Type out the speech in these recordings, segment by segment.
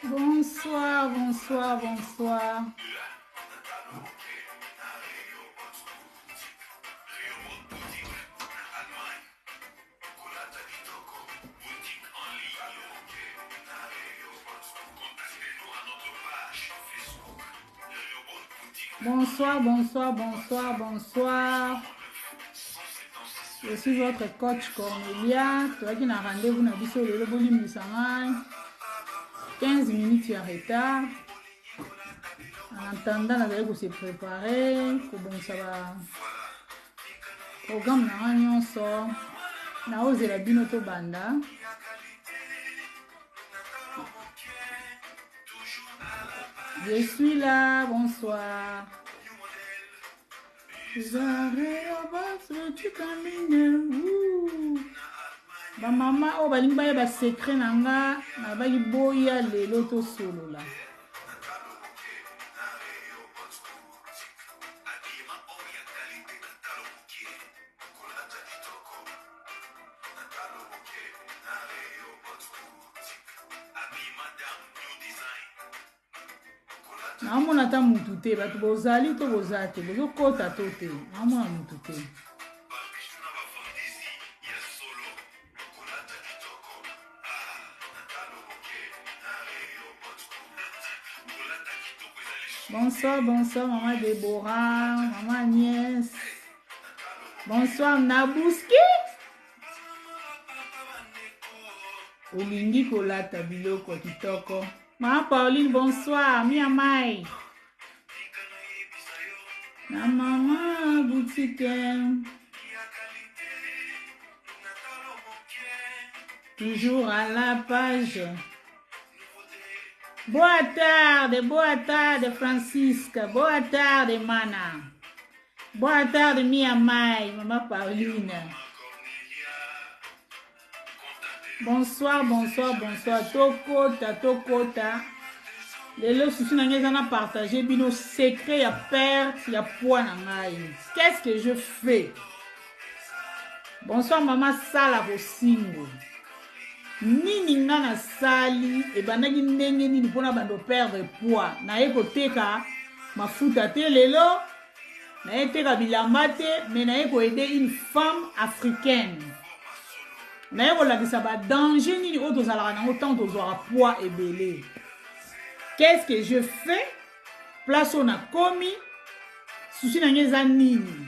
Bonsoir, bonsoir, bonsoir. Bonsoir, bonsoir, bonsoir, bonsoir. Je suis votre coach Cornelia. Toyaki na rendez-vous na biso lelo bolimbisa ngai. 15 minutes ya retard. En attendant nazali ko se préparer, kobongisa ba programme na ngai nyonso. Naozela bino tobanda. Je suis là, bonsoir. Bamama oyo balingi bayeba secret na nga nabaki boya lelo tosolola. Naomona ata mutu te, bato bozali to boza te, bozokota to te, naomona mutu te. Bonsoir, bonsoir, maman Déborah, maman Agnès. Bonsoir, Nabouski. Olingi kolata biloko kitoko. Maman Pauline, bonsoir. Mia Mai. Na maman boutique. Toujours à la page. Boa tarde, boa tarde, Francisca. Boa tarde, Mana. Boa tarde, minha mãe, maman Pauline. Bonsoir, bonsoir, bonsoir. Tokota, tokota. Lelo susu na ngai eza na partager bino secret ya perte ya poids na ngai. Qu'est-ce que je fais? Bonsoir maman Sala Kosingo. Nini nga nasali ebandaki ndenge nini mpona bando perdre poids? Naye koteka mafuta te lelo, naye teka bilamba te, mais naye koaider une femme africaine. Naye kolakisa ba danger nini oyo tozalaka nango ntango tozwaka poids ebele. Qu'est-ce que je fais? Place oyo nakomi, susi na ngai eza nini?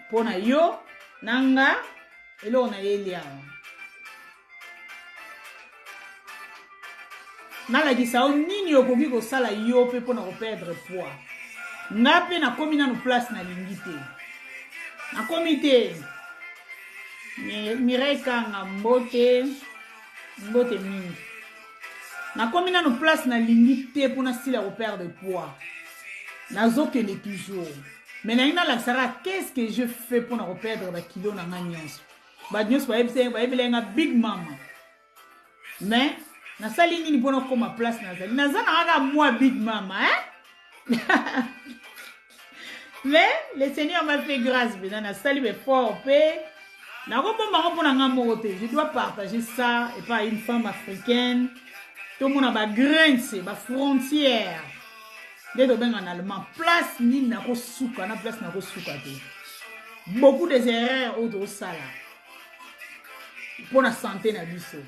Mpo na yo, na nga, eloko nayeli awa. Nalakisa yo nini okoki kosala yo mpe mpo na koperdre poids. Nga mpe nakomi nanu place nalingi te. Nakomi te. Mireille Kanga, mbote, mbote mingi. Nakomi nanu place nalingi te mpo nasila koperdre poids. Nazokende toujours. Mais nalingi nalakisaka qu'est-ce que je fais mpo na koperdre bakilo na nga nyonso. Bato nyonso bayebela nga big mama. Mais nasali nini mpo nakoma place nazali? Naza na kaka mwa big mama, hein? Mais le Seigneur m'a fait grâce, bena nasali effort pe nakobomba ngo mpona nga moko te. Je dois partager ça et pas une femme africaine. Tomona ba grains, ba frontières. Nde tobenga na allemand place nini nakosuka na place nakosuka te. Beaucoup des erreurs oyo tosala mpona santé na biso.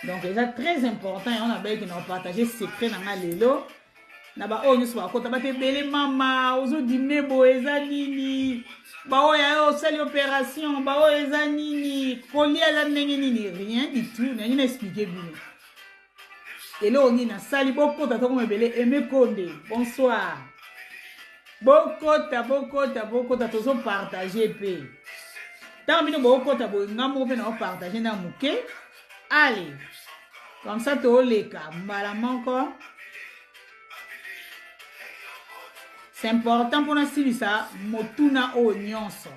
Donc eza très important yango nabayeki na kopartage secret na nga lelo na baoyo nyonso bakota bato ebele. Mama ozodime boye eza nini? Baoyo ayo osali opération, baoyo eza nini? Kolia eza ndenge nini? Rien du tout. Nangi na explike bino eloko nini nasali. Bokota tokoma ebele. Aime Konde, bonsoir. Bokota, bokota, bokota, tozopartage mpe ntango bino bokota boye, nga moko mpe naopartage na moke. Allez, comme ça toleka mbala moko. C'est important mpona silisa motuna oyo nyonso.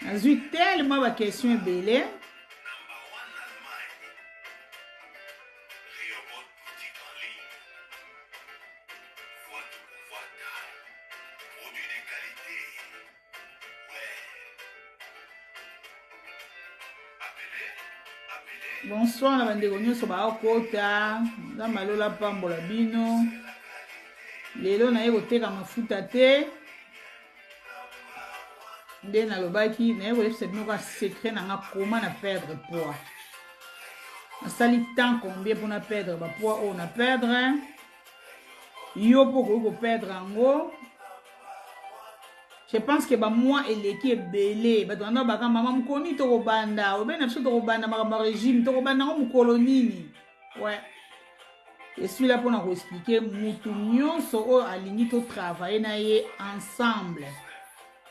Nazwi tellement baquestion ebele. Bonsoir na bandeko nyonso baokota. Nzambe alola pambola bino. Lelo naye koteka mafuta te. Nde nalobaki naye koyebisa bino ka secret na nga koma na perdre poids. Nasali temps combien mpona perdre ba poids oyo na perdre. Yo mpo okoki koperdre yango. Je pense que ba mois eleki ebele bato banda baka mama mokoni tokobanda obe na biso tokobanda makambo ya régime tokobanda yango mokolo nini ouais je suis là mpona koexplike mutu nyonso oyo alingi totravaille na ye ensemble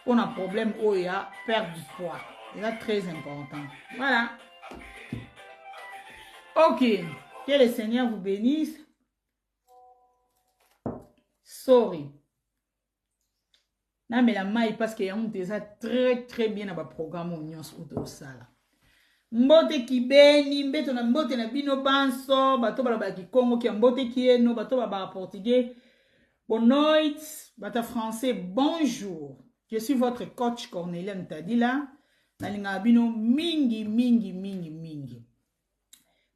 mpona problème oyo ya perte du poids eza très important. Voilà, ok, que le Seigneur vous bénisse. Sorry, namela mai parce que yango moto eza très très bien na baprogramme oyo nyonso oyo tozosala. Mbote kibeni mbeto na mbote na bino banso bato balobaka kikongo kia mbote kieno bato babaka portugais bonoit bato ya français bonjour. Je suis votre coach Cornelia Ntadila. Nalingaka bino mingi mingi mingi mingi.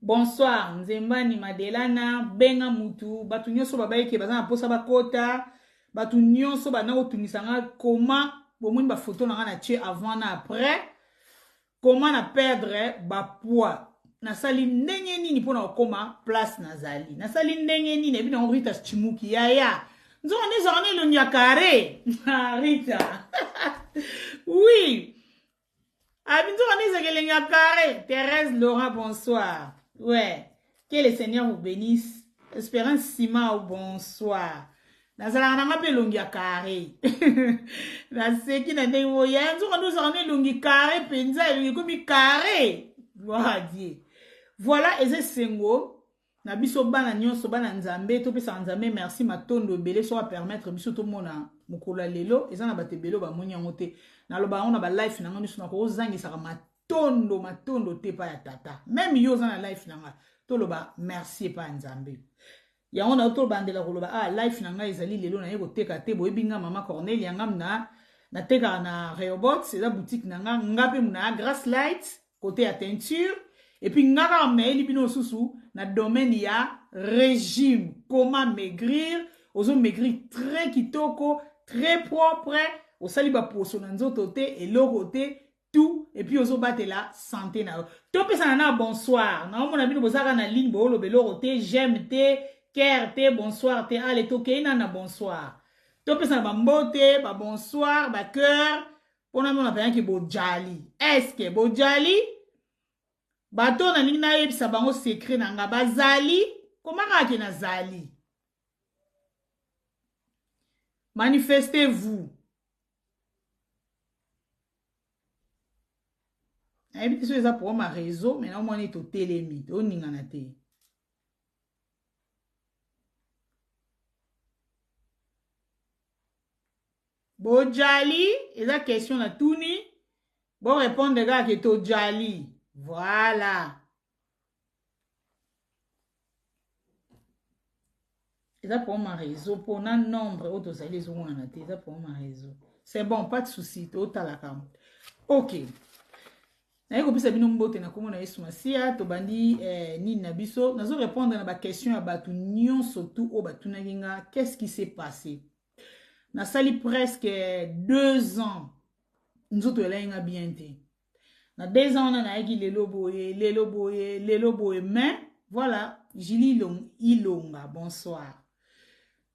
Bonsoir Nzembani Madelana benga mutu bato nyonso babayeke baza na mposa bakota bato nyonso banda kotungisa nga koma bomoni bafoto na nga na tie avant na après koma na perdre bapoids nasali ndenge nini mpona kokoma place nazali nasali ndenge nini ebi nango Rita Chimuki yaya nzonga nde ezalaka na elongi ya carré. Rita, oui, abi nzoka nde ezalaka elengi ya carré. Thérèse Laura, bonsoir. Ouais, que le Seigneur vous bénisse. Espérance Simao, bonsoir. Nazalaka nanga mpe elongi ya carré. Naseki na ndenge oyo ya nzoka nde ozalaka na elongi carré mpenza elongi ekomi carré. Gloire à Dieu. Voilà, eza esengo na biso bana nyonso bana Nzambe topesaka Nzambe merci matondo ebele soki apermettre biso tomona mokolo ya lelo. Eza na bato ebele oyo bamoni yango te. Naloba yango na balife na nga nyonso, nakozangisaka matondo matondo te epai ya tata. Même yo oza na life na nga, toloba merci epai ya Nzambe. Yango na tobandela koloba ah life na ngai ezali lelo naye koteka te. Boyebi nga mama Cornelia ngam na natekaka na Rehoboth, eza boutique na nga. Nga mpe na Grace Light côté ya teinture et puis nga kaka nayeli bino lisusu na domaine ya régime, comment maigrir. Ozo maigrir très kitoko, très propre, osali baposo na nzoto te, eloko te, tout, et puis ozobatela santé na yo. Topesana na bonsoir. Naomona bino bozalaka na ligne, booloba eloko te, j'aime te, cœur te, bonsoir te. Ale tokei na na bonsoir, topesana bambote, babonsoir, bacœur mpona mona mpenaki bojali. Eske bojali bato nalingi nayebisa bango secret na nga bazali koma kaka ke nazali. Manifestez-vous. Nayebi te soki eza problème ya réseau, mais naomona ete totelemi toningana te. Bojali eza question na tuni, borépondre kaka ke tojali. Voilà, eza problème ya réseau mpona nombre oyo tozali ezomonana te. Eza problème ya réseau. C'est bon, pas de souci, totalaka. Ok, naye kopesa bino mbote na kombo na Yesu Masiya. Tobandi nini na biso. Nazo répondre na baquestion ya bato nyonso tu oyo batunaki nga qu'est-ce qui s'est passé. Nasali presque 2 ans nzoto elai nga bien te. Na 2 ans wana nayaki lelo boye, lelo boye, lelo boye, mais voilà. Julie Ilonga, bonsoir.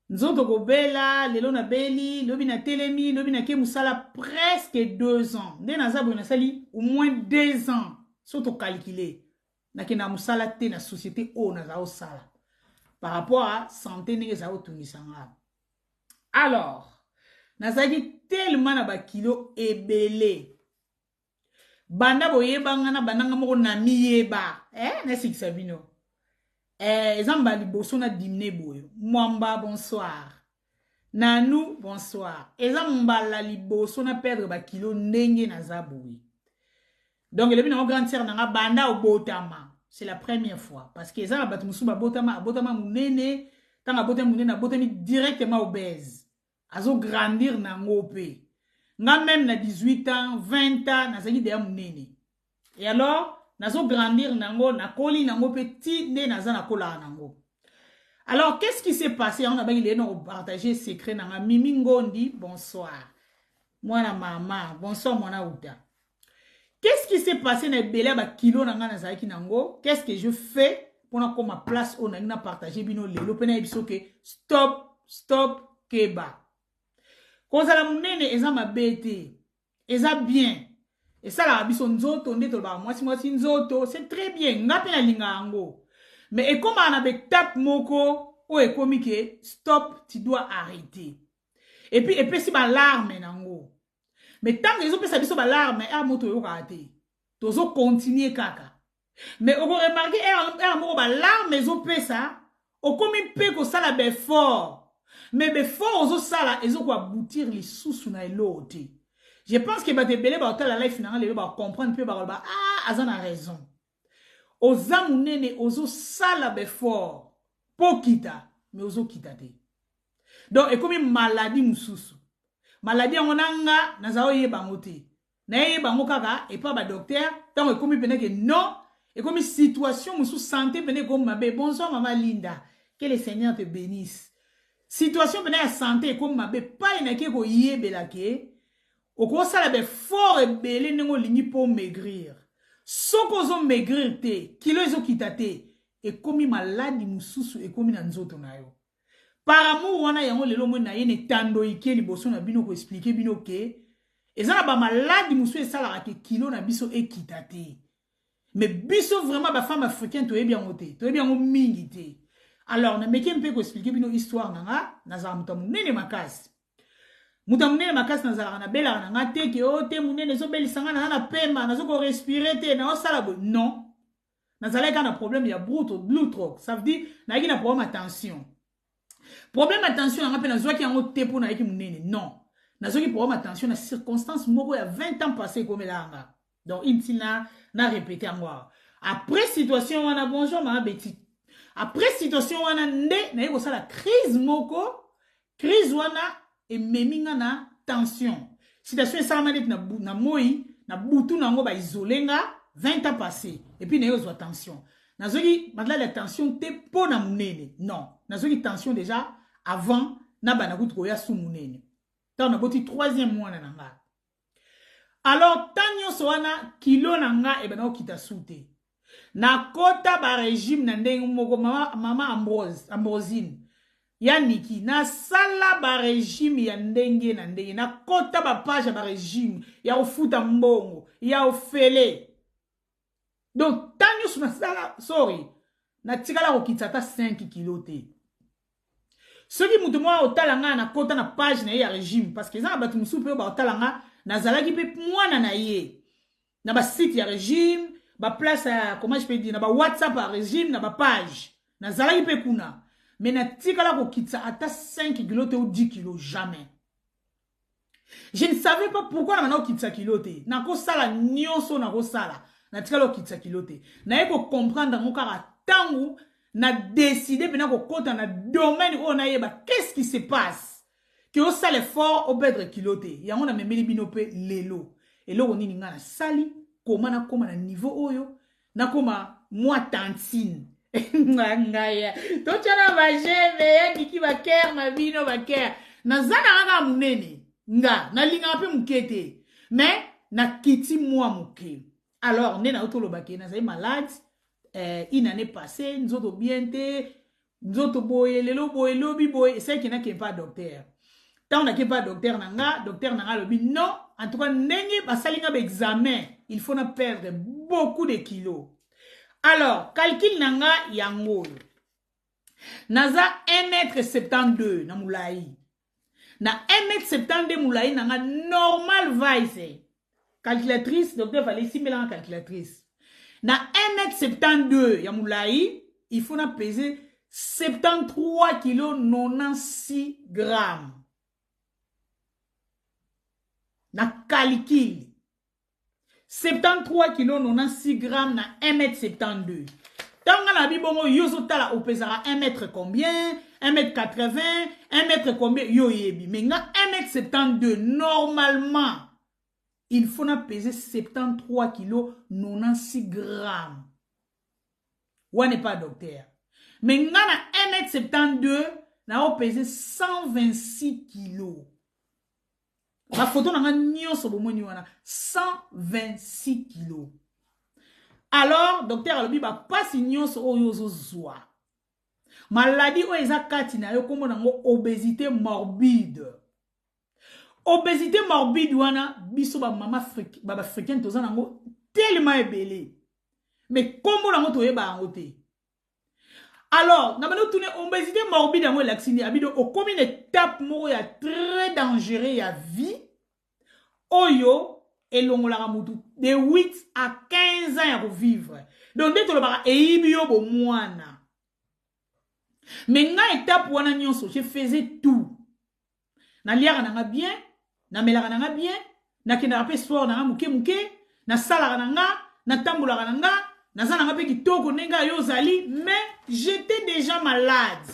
Nzoto kobela lelo, nabeli lobi, natelemi lobi, nake mosala. Presque 2 ans nde naza boye. Nasali au moins 2 ans so tocalcule nakenda mosala te na société oyo naza kosala par rapport à santé ndenge ezala kotungisa nga. Alors nazalaki tellement na bakilo ebele. Banda boyebanga na bandanga moko na miyeba eh, nasekisa bino eh, eza mbala liboso na dimne boye. Mwamba, bonsoir. Nanu, bonsoir. Eza mbala liboso na perdre bakilo ndenge naza boye. Donc elobi nango grande sœur nanga banda obotama, c'est la première fois, parce que eza na bato mosusu babotama, abotama monene, ntango abotami monene abotami directement obèse, azograndir nango mpe. Nga même na 18 ans, 20 ans nazalaki deya monene. Et alors Nazo grandir nango, nakoli nango mpe ti nde naza nakolaka nango. Alors, qu'est-ce qui s'est passé? Yango nabaki lelo na kopartage secret nanga. Mimi Ngondi, bonsoir. Mwana mama, bonsoir mwana uta. Qu'est-ce qui s'est passé na ebele ya bakilo na ngai nazalaki nango? Qu'est-ce que je fais mpona koma place oyo nalingi na partage bino lelo mpe nayebi so ke stop, stop, keba. Kozala monene eza mabe te, eza bien, esalaka biso nzoto nde tolobaka mwasi mwasi nzoto, c'est très bien, nga mpe nalingaka yango. Mais ekomaka na baetape moko oyo ekomi ke stop, tu dois arrêter. Et puis epesi balarme nango. Mais ntango ezopesa biso balarme, ere moto oyokaka te, tozokontinue kaka. Mais okoremarke ere moko balarme ezopesa, okomi mpe kosala baeffort, mais baeffort ozosala ezokoaboutir lisusu na eloko te. Je pense ke bato ebele baotala life nanga lelo bacomprendre mpe bakoloba: ah, aza na raison. Oza monene, ozosala baeffort mpo okita, mais ozokita te. Donc ekomi maladie mosusu. Maladie yango na nga naza oyeba yango te, nayeyeba yango kaka epa badocteur ntango ekomi pene ke non, ekomi situation mosusu, santé pene ekomi mabe. Bonsoir mama Linda, que le Seigneur te bénisse. Situation pene ya santé ekomi mabe, pai nake koyebela ke okosala baeffort ebele ndenge olingi mpo maigrir, soki ozomaigrir te, kilo ezokita te, ekomi maladie mosusu ekomi na nzoto na yo. Par amour wana yango lelo moi naye na etando ike liboso na bino koexpliquer bino ke eza na bamaladi mosusu esalaka ke kilo na biso ekita te. Mais biso vraiment bafemme africaine toyebi yango te, toyebi yango mingi te. Alors nameki mpe koexpliquer bino histoire na nga. Nazala moto ya monene makasi, moto ya monene makasi. Nazalaka nabelaka na nga te ke o te monene ezobelisa nga, naza na pema, nazo korespirer te, naosala boye, non. Nazalaki kaka na problème ya Blutrock, ça veut dire nayaki na problème ya tension. Problème ya tension nanga mpe nazwaki yango te mpo nayaki monene, non. Nazwaki problème ya tension na circonstance moko ya 20 ans passé ekomelaka nga. Donc intina na répété yango awa après situation wana. Bonjour mama Beti. Après situation wana nde naye kosala crise moko. Crise wana ememi nga na tension. Situation esalama neti na moi na butu na yango baisole nga 20 ans passé. Et puis naye kozwa tension. Nazwaki maladi ya tension te mpo na monene, non. Nazwaki tension déjà avant nabanda kutu koya su monene, ntango naboti troisième mwana na nga. Alors ntan nyonso wana kilo na nga ebanda kokita su te. Nakota barégime na ndenge moko. Mama, mama Ambrose, Ambrosine ya Niki, nasala barégime ya ndenge na ndenge, nakota bapage ya barégime ya kofuta mbongo ya ofele. Donc ntan nyonso nasala, sorry, natikala kokitisa ata 5 kilo te. Soki moto moko otala nga nakota na page na ye ya régime, parce que eza na bato mosusu mpe oyo baotala nga, nazalaki mpe mwana na ye na basite ya régime, baplace ya, comment je peux dire, na bawhatsapp ya régime, na bapage nazalaki mpe kuna, mais natikala kokitisa ata 5 kilo te ou 10 kilo, jamais. Je ne savais pas pourquoi na banda kokitisa kilo te. Nakosala nyonso nakosala, natikala kokitisa kilo te. Naye kocomprendre yango kaka ntango na décide mpena kokɔta na domaine oyo, nayeba qu'est-ce qui se passe ke osala effort, operdre kilo te. Yango namemeli bino mpe lelo eloko nini ngai nasali, koma nakóma na niveau oyo, nakóma mwa tantine ngai. Totyana bajeme ya Niki, bakere na bino, bakere. Naza na kaka monene, nga nalingaka mpe moke te, mais nakiti mwa moke. Alors nde nauti olobake nazali malade une année passée, nzoto bien te, nzoto boye lelo boye, lobi boye. Esalaki nake mpa docteur. Ntango nake mpa docteur na nga, docteur na nga alobi non, en tout cas ndenge basali nga baexamen, il faut na perdre beaucoup de kilos. Alors calcul na nga yango oyo: naza 1 m 72 na molai. Na 1 m 72 molai na nga normal vice calculatrice, docteur fale esimbelanga calculatrice, na 1 m 72 ya molai, il faut na peser 73 kilo 96 grammes. Na calcul, 73 kilo 96 grammes na 1 m 72. Ntango nga na bibongo, yo ozotala opesaka 1 mètre combien, 1 mètre 80, 1 mètre combien, yo oyebi. Mais nga 1 m 72 normalement. Il faut na peser 73 kilo 96 grammes. Wana epa docteur. Mais nga na 1m72 nao peser 126 kilo. Ba photo na nga nyonso bomoni wana 126 kilo. Alors docteur alobi ba pasi nyonso oyo ozozwa, maladie oyo eza kati na yo, kombo nango obésité morbide. Obésité morbide wana, biso ba mama ba africaine toza nango tellement ebele, mais kombo nango toyeba yango te. Alors na bando tune obésité morbide yango elakisi nini? Abido okomi na étape moko ya très dangereux ya vie oyo elongolaka mutu de 8 à 15 ans ya kovivre. Donc nde tolobaka eyibi yo bomwana. Mais nga, étape wana nyonso, je faisais tout. Naliaka na nga bien, namelaka na nga bien, nakendaka mpe sport na nga moke moke, nasalaka na nga, natambolaka na nga, naza na nga mpe kitoko ndenge yo ozali, mais j'étais déjà malade.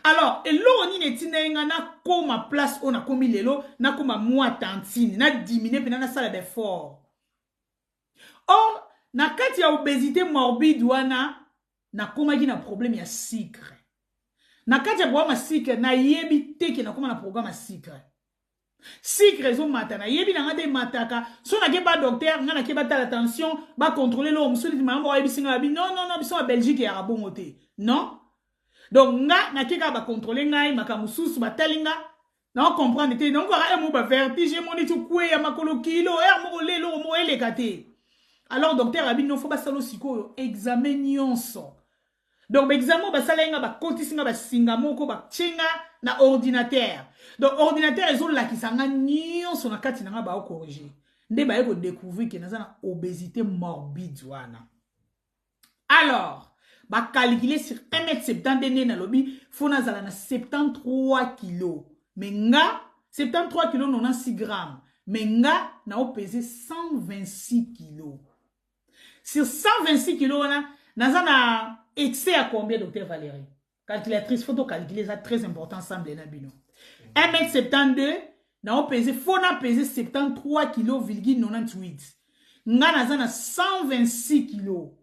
Alors eloko nini etindaki nga nakóma place oyo nakomi lelo, nakóma mwa tantine, nadiminuer mpena, nasala baeffort? Or na kati ya obésité morbide wana, nakomaki na problème ya sucre. Na kati ya programme ya sucre, nayebi te ke nakóma na programme ya sucre. Sucre ezomata, nayebi na nga te emataka. So nake ba docteur, nga nake batala tension, bacontrôler eloko mosusu neti mama moko ayebisi nga, babi: "Non, non, non, biso ya Belgique eyaka bongo te, non." Donc nga nake kaka, bacontrôler ngai makambo mosusu, batali nga, naocomprendre te. Donc kaka emo bavertige, emoni ti okweya makolo, kilo ere moko le eloko moko eleka te. Alors docteur abi: "Non, faut basala sikoyo examen nyonso." Donc baexamen oyo basalaki nga, bakotisi nga basinga moko, batie nga na ordinateur. Donc ordinateur ezolakisa nga nyonso na kati na nga, baocorriger. Nde baye kodécouvrir ke naza na obésité morbide wana. Alors bacalculer sur 1m70, nde nalobi faut nazala na 73 kilo, mais nga 73 kilo 96 grammes, mais nga naopese 126 kilo. Sur 126 kilo wana, naza na excès ya combien, docteur Valérie? Calculatrice, faut tocalculer, eza très important. Ensemble na bino, 1m72, naopese, faut napese 73 kilo virgule 98. Nga naza na 126 kilo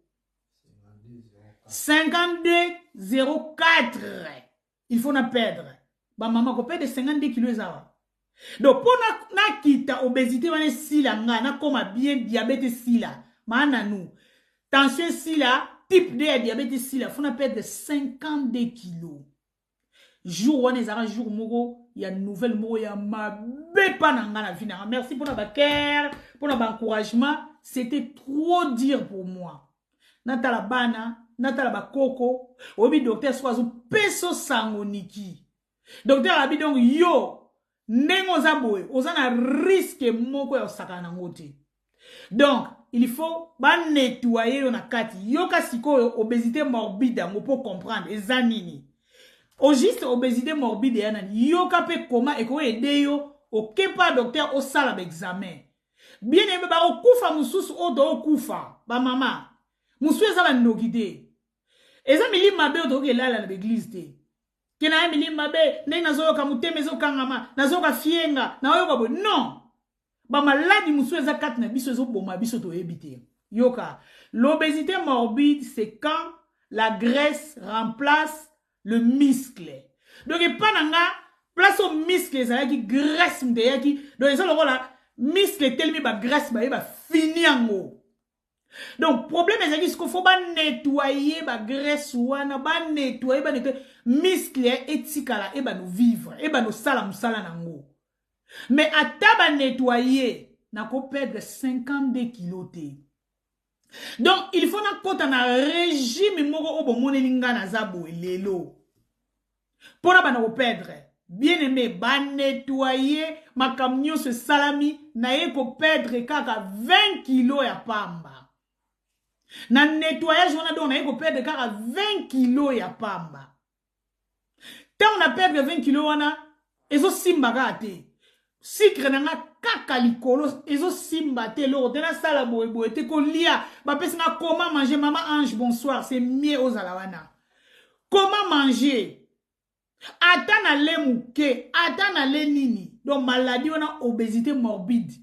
52,04. Il faut na perdre, bamama, koperdre 52 kilo eza wa. Donc mpo nakita obésité wana esila, nga nakóma bien, diabète esila, maa nanu tension esila, type 2 ya diabète esila, faut na perdre 52 kilo. Jour wana ezalaka jour moko ya nouvelle moko ya mabe mpa na nga na vie na nga. Merci mpona bacœur, mpona baencouragement. C'était trop dur pour moi. Natala bana, natala bakoko. Oyebi docteur soki azopesa sango niki, docteur abi: "Donc yo ndenge oza boye, oza na risque moko ya kosakana nango te. Donc il faut banettoyer yo na kati." Yoka sikoyo obésité morbide yango mpo comprendre eza nini au juste. Obésité morbide eya nani? Yoka mpe koma ekoaider yo okepa docteur, osala baexamen bien aimé. Bakokufa mosusu oyo tookufa, bamama mosusu eza bandoki te, eza milimo mabe oyo tokoki elala na baeglise te. Ke na ya milimo mabe, ndenge nazoyoka motema ezokangama, nazoyoka fienga, nayoka boye, non. Bamaladi mosusu eza kati na biso, ezoboma biso, toyebi te. Yoka, l'obésité morbide, c'est quand la graisse remplace le muscle. Donc epa na nga, place oyo muscle ezalaki, graisse moto eyaki. Donc eza lokola muscle etelemi, bagraisse baye bafini yango. Donc problème ezalaki siko faut banettoyer bagraisse wana, banettoyer, banettoyer, muscle etikala, ebanda vivre, ebanda osala mosala nango. Mais ata banettoyer, nakoperdre 52 kilo te. Donc il faut nakɔta na régime moko oyo bomoneli nga naza boye lelo mpona banda koperdre. Bien aimé, banettoyer, makambo nyonso esalami, naye koperdre kaka 20 kilo ya pamba na nettoyage wana. Donc naye koperdre kaka 20 kilo ya pamba. Ntango na perdre 20 kilo wana, ezosimba kaka te. Sucre na nga kaka likolo, ezosimba te, eloko te. Nasala boyeboye te, kolia bapesi nga comment manger. Mama Ange, bonsoir, c'est mieux ozala wana. Comment manger, ata na le moke, ata na le nini. Donc maladie wana, obésité morbide.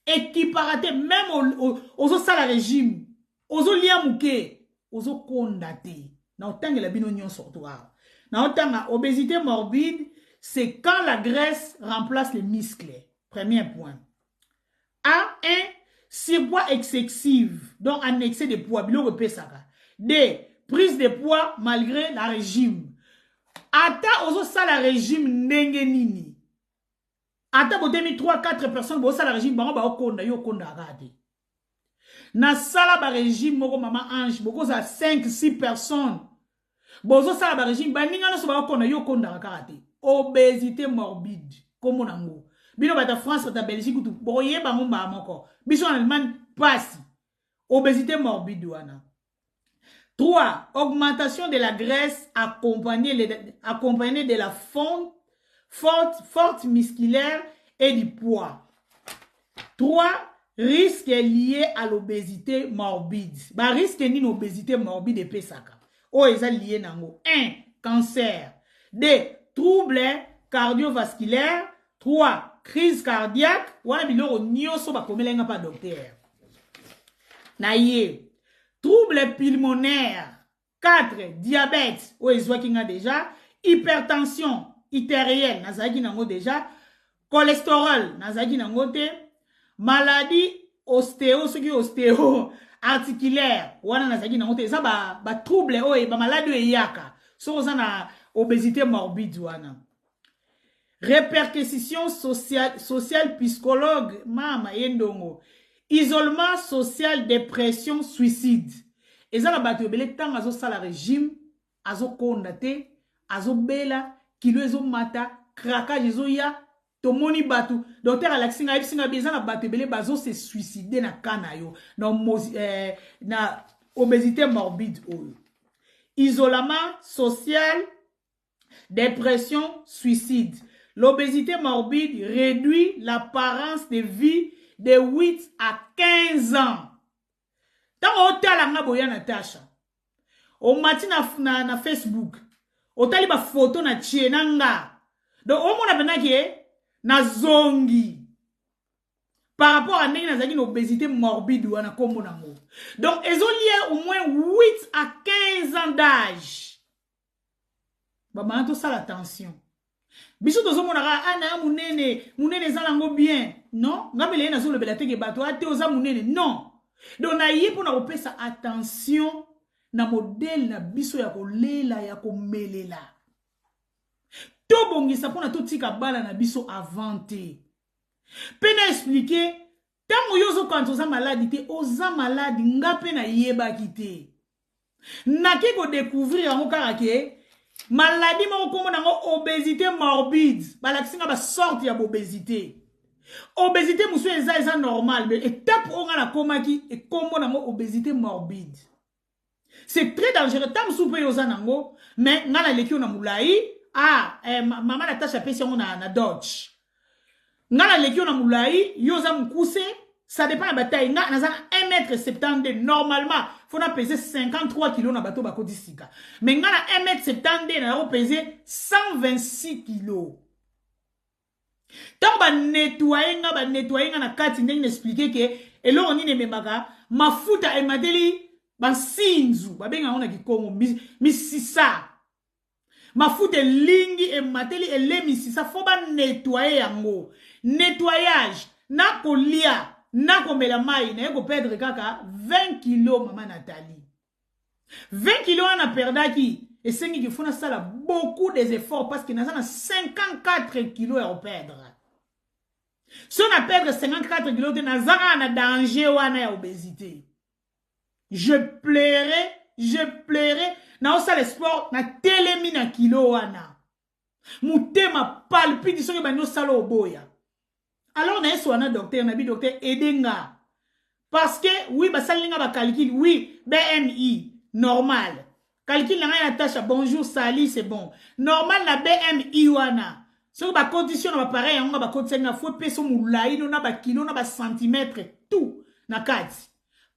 Ekipaka te, meme ozosala régime, ozolia moke, ozokonda te. Na otangela bino nyonso to awa. Na otanga obésité morbide, c'est quand la graisse remplace les muscles. Premier point. A1, surpoids excessive, donc un excès de poids, biloko epesaka. D, prise de poids malgré la régime. Ata ozosala régime ndenge nini, ata botemi 3 4 personnes bosala régime, bango baokonda, yo okondaka kaka te. Nasala barégime moko, mama Ange, bokozala 5 6 personnes, bozosala barégime, baninga nyonso baokonda, yo okondaka kaka te. Obésité morbide kombo nango. Bino bato ya France, bato ya Belgique kutu bokoyeba yango mbala moko. Biso na Allemagne pasi, obésité morbide wana. 3. Augmentation de la graisse accompagnée de la fonte forte, forte musculaire et du poids. 3. Risque lié à l'obésité morbide. Ba risque nini obésité morbide epesaka? Oyo eza lié nango. 1. Cancer. 2. Troubles cardiovasculaires. 3. Crise cardiaque. Wana biloko nyonso bakomela nga pa docteur. Na ye. Troubles pulmonaires. 4. Diabète. Oyo ezwaki nga déjà. Hypertension artérielle. Nazalaki nango déjà. Cholestérol. Nazalaki nango te. Maladie ostéo, soki ostéo articulaire wana nazalaki nango te. Eza batrouble oyo, bamaladi oyo eyaka soki oza na obésité morbide wana. Répercussion sociale, psychologue, mama ye ndongo, isolement social, dépression, suicide. Eza na bato ebele, ntango azosala régime, azokonda te, azobela, kilo ezomata, craquage ezoya. Tomoni bato, docteur alakisi ngai, ayebisi ngai, eza na bato ebele bazose suicide na ka na yo na obésité morbide oyo: isolement social, dépression, suicide. L'obésité morbide réduit l'apparence de vie de 8 à 15 ans. Ntango otala nga boya Natasha, omati na Facebook, otali bafoto na tie na nga, donc omona mpenza ke nazongi par rapport à ndenge nazalaki na obésité morbide wana, nkombo nango. Donc ezolie au moins 8 à 15 ans d'âge. Bamama, tosala attention. Biso tozomonaka ana ya monene, monene eza nango bien. Non, nga mbele ye nazolobela teke bato ate oza monene, non. Donc naye mpona kopesa attention na modèle na biso ya kolela, ya komelela. Tobongisa mpona totika bana na biso avant te. Mpe na expliquer, ntango yo ozokanisa oza maladi te, oza maladi. Nga mpe nayebaki te, nake kodécouvrir yango kaka ke maladi moko nkombo nango obésité morbide. Balakisi nga basorte ya bobésité. Obésité mosusu eza normal, mais étape oyo nga nakomaki, ekombo nango obésité morbide. C'est très dangereux. Ta mosusu mpe yo oza nango, mais nga naleki yo na molai. Ah, mama Natasha apesi yango na Dodge. Nga naleki yo na molai, yo oza mokuse. Ça dépend na bataille. Nga naza na 1 mètre 72. Normalement faut na pese 53 kilo na bato bakoti sika, mais nga na 1 mètre 72 naza kopese 126 kilo. Ntango banettoyer nga, banettoyer nga na kati, ndenge na expliquer ke eloko nini ememaka mafuta, emateli bansinzu, babenga yango na Kikongo misisa. Mafuta elingi emateli, elemisisa, faut banettoyer yango. Nettoyage na kolia na komela mai, naye koperdre kaka 20 kilo. Mama Nathalie, 20 kilo wana naperdaki, esengiki faut nasala beaucoup des efforts parce que naza na 54 kilo ya koperdre. So na perdre 54 kilo te, naza kaka na danger wana ya obésité. Je pleurais, je pleurais. Naosala sport, natelemi na kilo wana, motema palpite. Soki bandi osala, oboya. Alors nayeso wana docteur nabi: "Docteur, aide nga." Parce que oui, basaleli nga bacalcul. Oui, BMI normal, calcul na ngai, Natasha, bonjour, sali, c'est bon, normal na BMI wana. Soki bacondition na bapareil yango nga bakotisaki nga, faut epesa molai no na bakilo na bacentimètre, tout na kati.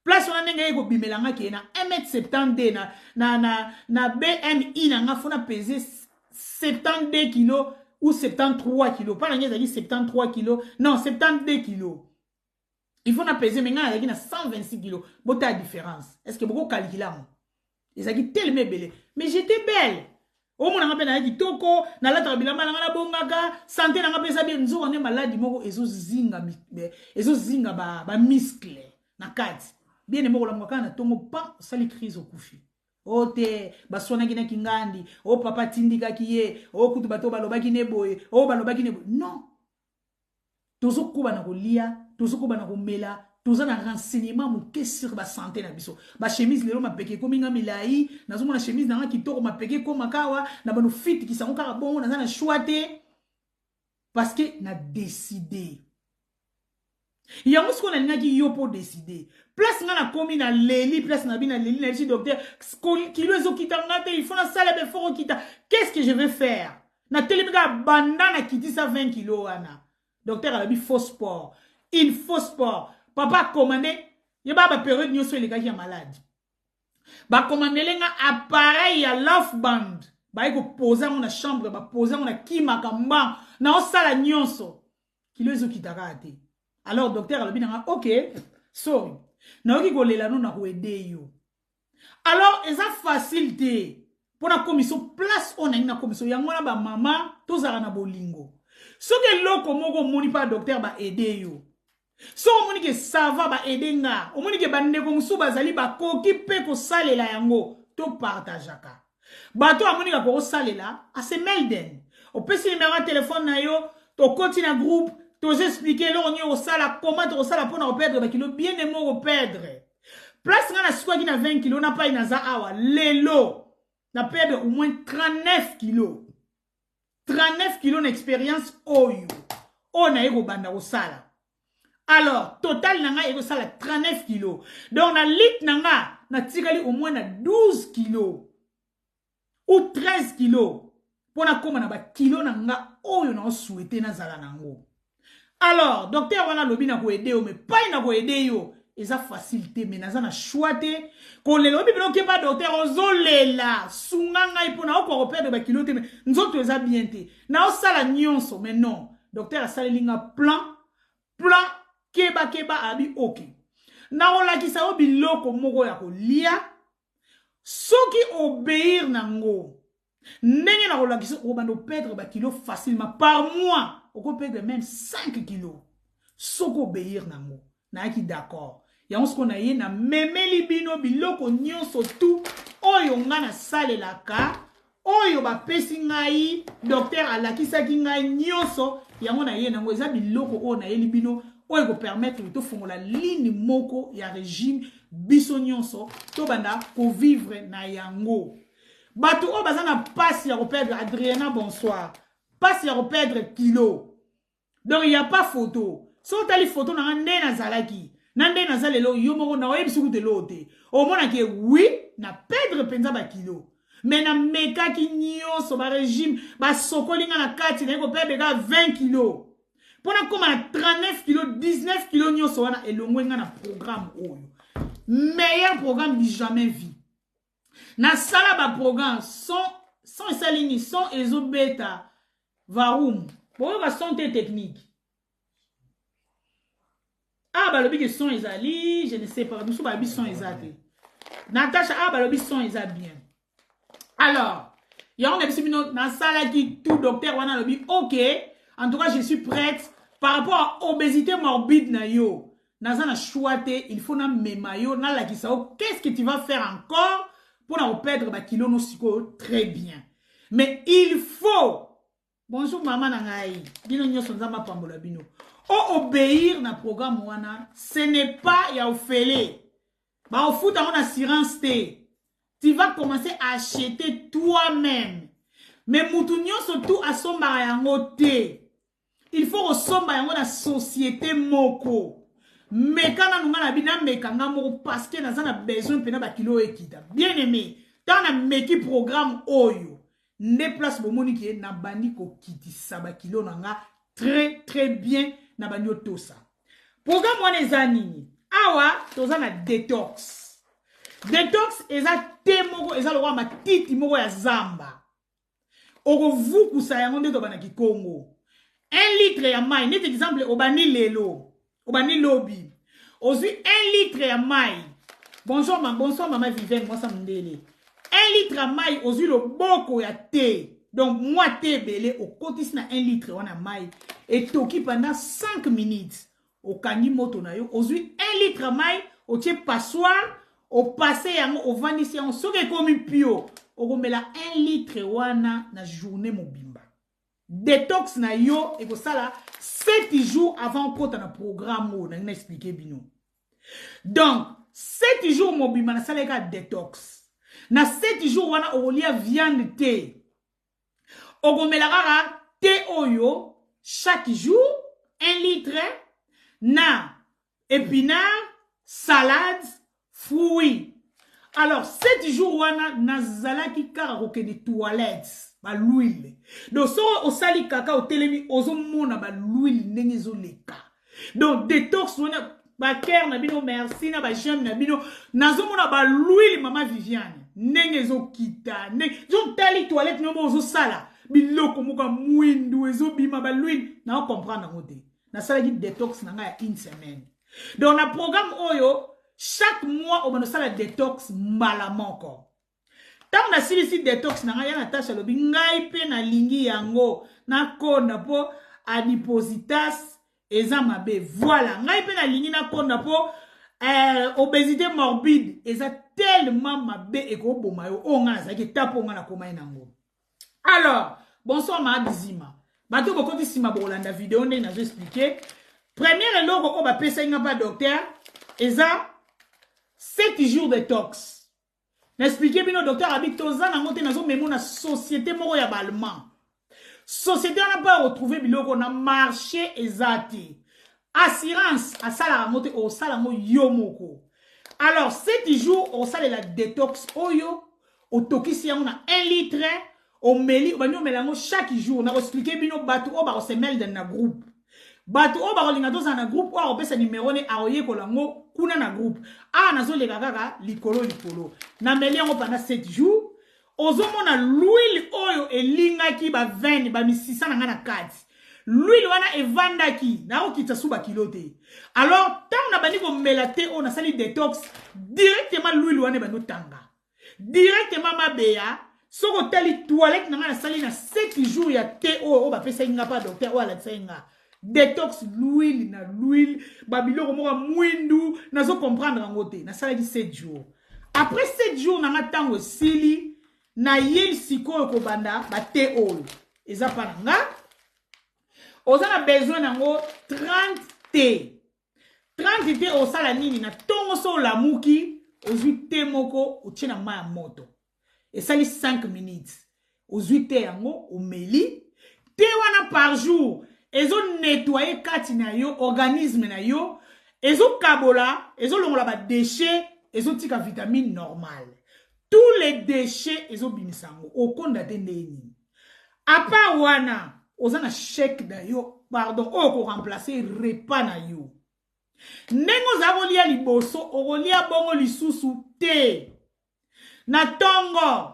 Place wana ndenge ye kobimela nga ke na 1m72 na BMI na nga, faut na pese 72 kilo ou 73 kilo. Mpa na ngai ezalaki 73 kilo, non, 72 kilo. Il faut na peser, mais ngai nazalaki na 126 kilo. Botala différence. Est ce que bokokalikila yango? Ezalaki tellement ebele, mais j'étais belle. Omonanga mpe naya kitoko, nalataka bilamba na ngai, nabongaka, santé na ngai mpe eza bien. Nzoka nde maladi moko ezozinga, ezozinga bamuscle ba na kati. Bien aimé, kolamuka kaka na ntongo, pa osali crise, okufi. O te, baswanaki na kingandi, o papa atindikaki ye, o kutu bato balobaki ne boye, o balobaki ne boye. Non, tozokoba na kolia, tozokoba na komela, toza na renseignement moke sur basanté na biso. Bachemise lelo, mapeke ekomi nga milai. Nazomona chemise na nga kitoko, mapeke ekomaka awa na bano fitikisa yango kaka bongo. Naza na choix te parce que na décide yango. Sikoyo nalingaki yo mpo décide. Place nga nakomi, naleli. Place na bi naleli, nayebisi docteur: kilo ezokita nga te, il faut nasala be faut kokita. Qu'est ce que je vais faire? Natelemi kaka, banda nakitisa 20 kilo wana. Docteur alobi faut sport, il faut sport. Papa commande, yeba bapériode nyonso elekaki ya maladi, bakomandele nga appareil ya Love Band. Baye kopoza yango na chambre, bapoza yango na kimaka mbango, naosala nyonso, kilo ezokita kaka te. Alors docteur alobi na nga: ok, sorry, nayoki kolela no, na koaider yo. Alors eza facile te mpo nakomisa place oyo nalingi nakomisa yango wana. Bamama, tozala na bolingo. Soki eloko moko omoni mpa docteur baaider yo, soki omoni ke ça va, baaider nga, omoni ke bandeko mosusu bazali bakoki mpe kosalela yango, topartageaka. Bato amoni kaka kosalela asemelden, opesi nimero ya telefone na yo, tokoti na groupe, tozoexpliquer eloko nini okosala, koma tokosala mpona koperdre bakilo. Bien aimé, koperdre place nga nasikwaki na 20 kilo na pai, naza awa lelo na perdre au moins 39 kilo, 39 kilo na expérience oyo oyo naye kobanda kosala. Alors total na ngai ekosala 39 kilo. Donc na lit na nga natikali au moins na 12 kilo ou 13 kilo mpo nakóma na bakilo na nga oyo naosouhaiter nazala nango. Alors docteur wana alobi na koaider yo, mais pai na koaider yo eza facile te, mais naza na choix te. Kolela oyebi bino, okepa docteur, ozolela: sunga ngai mpo naokoka koperdre bakilo te, mais nzoto eza bien te, naosala nyonso. Mais non, docteur asaleli nga plan kebakeba. Abi: ok, nakolakisa yo biloko moko ya kolia. Soki obéir nango ndenge nakolakisa, okobanda operdre bakilo facilement. Par mois okoperdre même 5 kilo soki obéir nango. Nayaki d'accord. Yango sikoyo na ye namemeli bino biloko nyonso tu oyo nga nasalelaka, oyo bapesi ngai, docteur alakisaki ngai nyonso. Yango na ye nango eza biloko oyo nayeli bino, oyo ekopermettre tofongola ligne moko ya régime, biso nyonso tobanda kovivre na yango. Bato oyo baza na mpasi ya koperdre, Adriana, bonsoir, mpasi ya koperdre kilo, donc y a pas photo. So otali photo na nga nde nazalaki na nde naza lelo, yo moko na oyebisi kutu eloko te. Omonaki oui, na perdre mpenza bakilo, mais namekaki nyonso, barégime basokoli nga na kati, naye koperdre kaka 20 kilo mpo nakóma na 39 kilo, 19 kilo. Nyonso wana elongwe nga na programme oyo, meilleur programme du jamais vu. Nasala baprogramme. Son, son esali nini? Son ezobeta varum, boyoka son te. Technique ah, balobi ke son ezali, je ne sais pas. Mosusu balobi son eza te. Natasha ah, balobi son eza bien. Alors yango na biso bino, nasalaki tout. Docteur wana alobi: ok, en tout cas je suis prête par rapport à obésité morbide na yo. Naza na choix te, il faut namema yo, nalakisa yo qu'est-ce que tu vas faire encore mpona koperdre bakilo no sikoyo. Très bien, mais il faut, bonjour mama na ngai, bino nyonso, Nzambe apambola bino, obéir na programme wana. Ce n'est pas ya ofele, baofuta yango na assurance te. Tu vas commencer à acheter toi-même. Mais mutu nyonso tu asombaka yango te, il faut kosomba yango na société moko. Meka nanu. Nga na bi nameka nga moko parce que naza na besoin mpena bakilo oyo ekita. Bien aimé, ntango nameki programme oyo nde place bomoni ke nabandi kokitisa bakilo na nga très très bien. Nabandi otosa programme wana. Eza nini? Awa toza na détox. Détox eza te moko, eza lokola matiti moko ya zamba, okovukusa yango nde tobandaki kongo 1 litre ya mai. Neti exemple, obandi lelo, obandi lobi, Ozwi 1 litre ya mai. Bonjour ma, bonsoir mama Viviane, mwasa mundele. 1 litre ya mai, ozwi loboko ya te. Donc mwa te ebele okotisi na 1 litre wana mai etoki pendant 5 minutes. Okangi moto na yo, ozwi 1 litre ya mai, otie passoire, opasse yango, ovandisi yango, soki ekomi pio, okomela 1 litre wana na journée mobimba. Detox na yo ekosala 7 jours avant okota na programme oyo nangi na expliquer bino. Donc 7 jours mobimba nasalaki kaka detox. Na 7 jours wana okolia viande te, okomela kaka te oyo chaque jour 1 litre na épinard, salade, fruits. Alors 7 jours wana nazalaki kaka kokende toilette, baluile. Donc soki osali kaka otelemi, ozomona baluile ndenge ezoleka. Donc detox wana, bacœur na bino, merci na baj'aime na bino. Nazomona baluile, mama Viviane, ndenge ezokita, ndenge ozotali toilette noko ozosala biloko moko ya mwindu ezobima, baluile, naocomprendre yango te. Nasalaki detox na ngai ya une semaine. Donc na programme oyo, chaque mois obanda osala detox mbala moko. Ntango nasilisi detox na ngai ya Natasha, alobi ngai mpe nalingi yango, nakonda mpo adipositas eza mabe. Voilà, ngai mpe nalingi nakonda mpo obésité morbide eza tellement mabe, ekoboma yo. Oyo ngai nazalaki etape oyo ngai nakomai nango. Alors bonsoir maa Bizima, bato bokoti nsima, bokolanda video ndenge nazo expliquer. Première eloko oyo bapesaki nga mpa docteur eza 7 jours detox. Na expliquer bino, docteur abi toza nango te, nazomemo na société moko ya baallemand. Société wana mpo ya retrouver biloko na marché eza te, assurance asalaka yango te, osala yango yo moko. Alors 7 jours osalela detox oyo, otokisi yango na 1 litre, omeli, obandi omela yango chaque jour. Nakoexpliquer bino bato oyo bakosemelde na groupe, bato oyo bakolinga tozala na groupe oyo, akopesa nimero ne, akoyekola yango kuna na groupe. Awa nazoleka kaka likolo likolo. Nameli yango pendant 7 jours, ozomona l'huile oyo elingaki baveine, bamisisa na ngai na kati, l'huile wana evandaki, nakokitisa su bakilo te. Alors ntango nabandi komela te oyo, nasali detox directement, l'huile wana ebandi otanga directement mabeya. Soki otali toilette na ngai, nasali na 7 jours ya te oyo, oyo bapesaki nga mpa docteur oyo alakisaki nga detox, l'huile na l'huile, babiloko moko ya mwindu, nazocomprendre yango te. Nasalaki 7 jours. Après 7 jours na nga, ntango esili, nayeli sikoyo kobanda bate oyo eza mpa na nga. Oza na besoin nango 30 te, 30 te. Osala nini? Na ntongo so olamuki, ozwi te moko, otie na mai ya moto, esali 5 minutes, ozwi te yango, omeli te wana. Par jour ezonettoyer kati na yo, organisme na yo, ezokabola, ezolongola badéchets, ezotika vitamine normale. Tous les déchets ezobimisa yango, okonda te. Ndenge nini? À part wana, oza na shake na yo, pardon, oyo okoremplacer repas na yo. Ndenge ozala kolia liboso, okolia bongo lisusu te. Na ntongo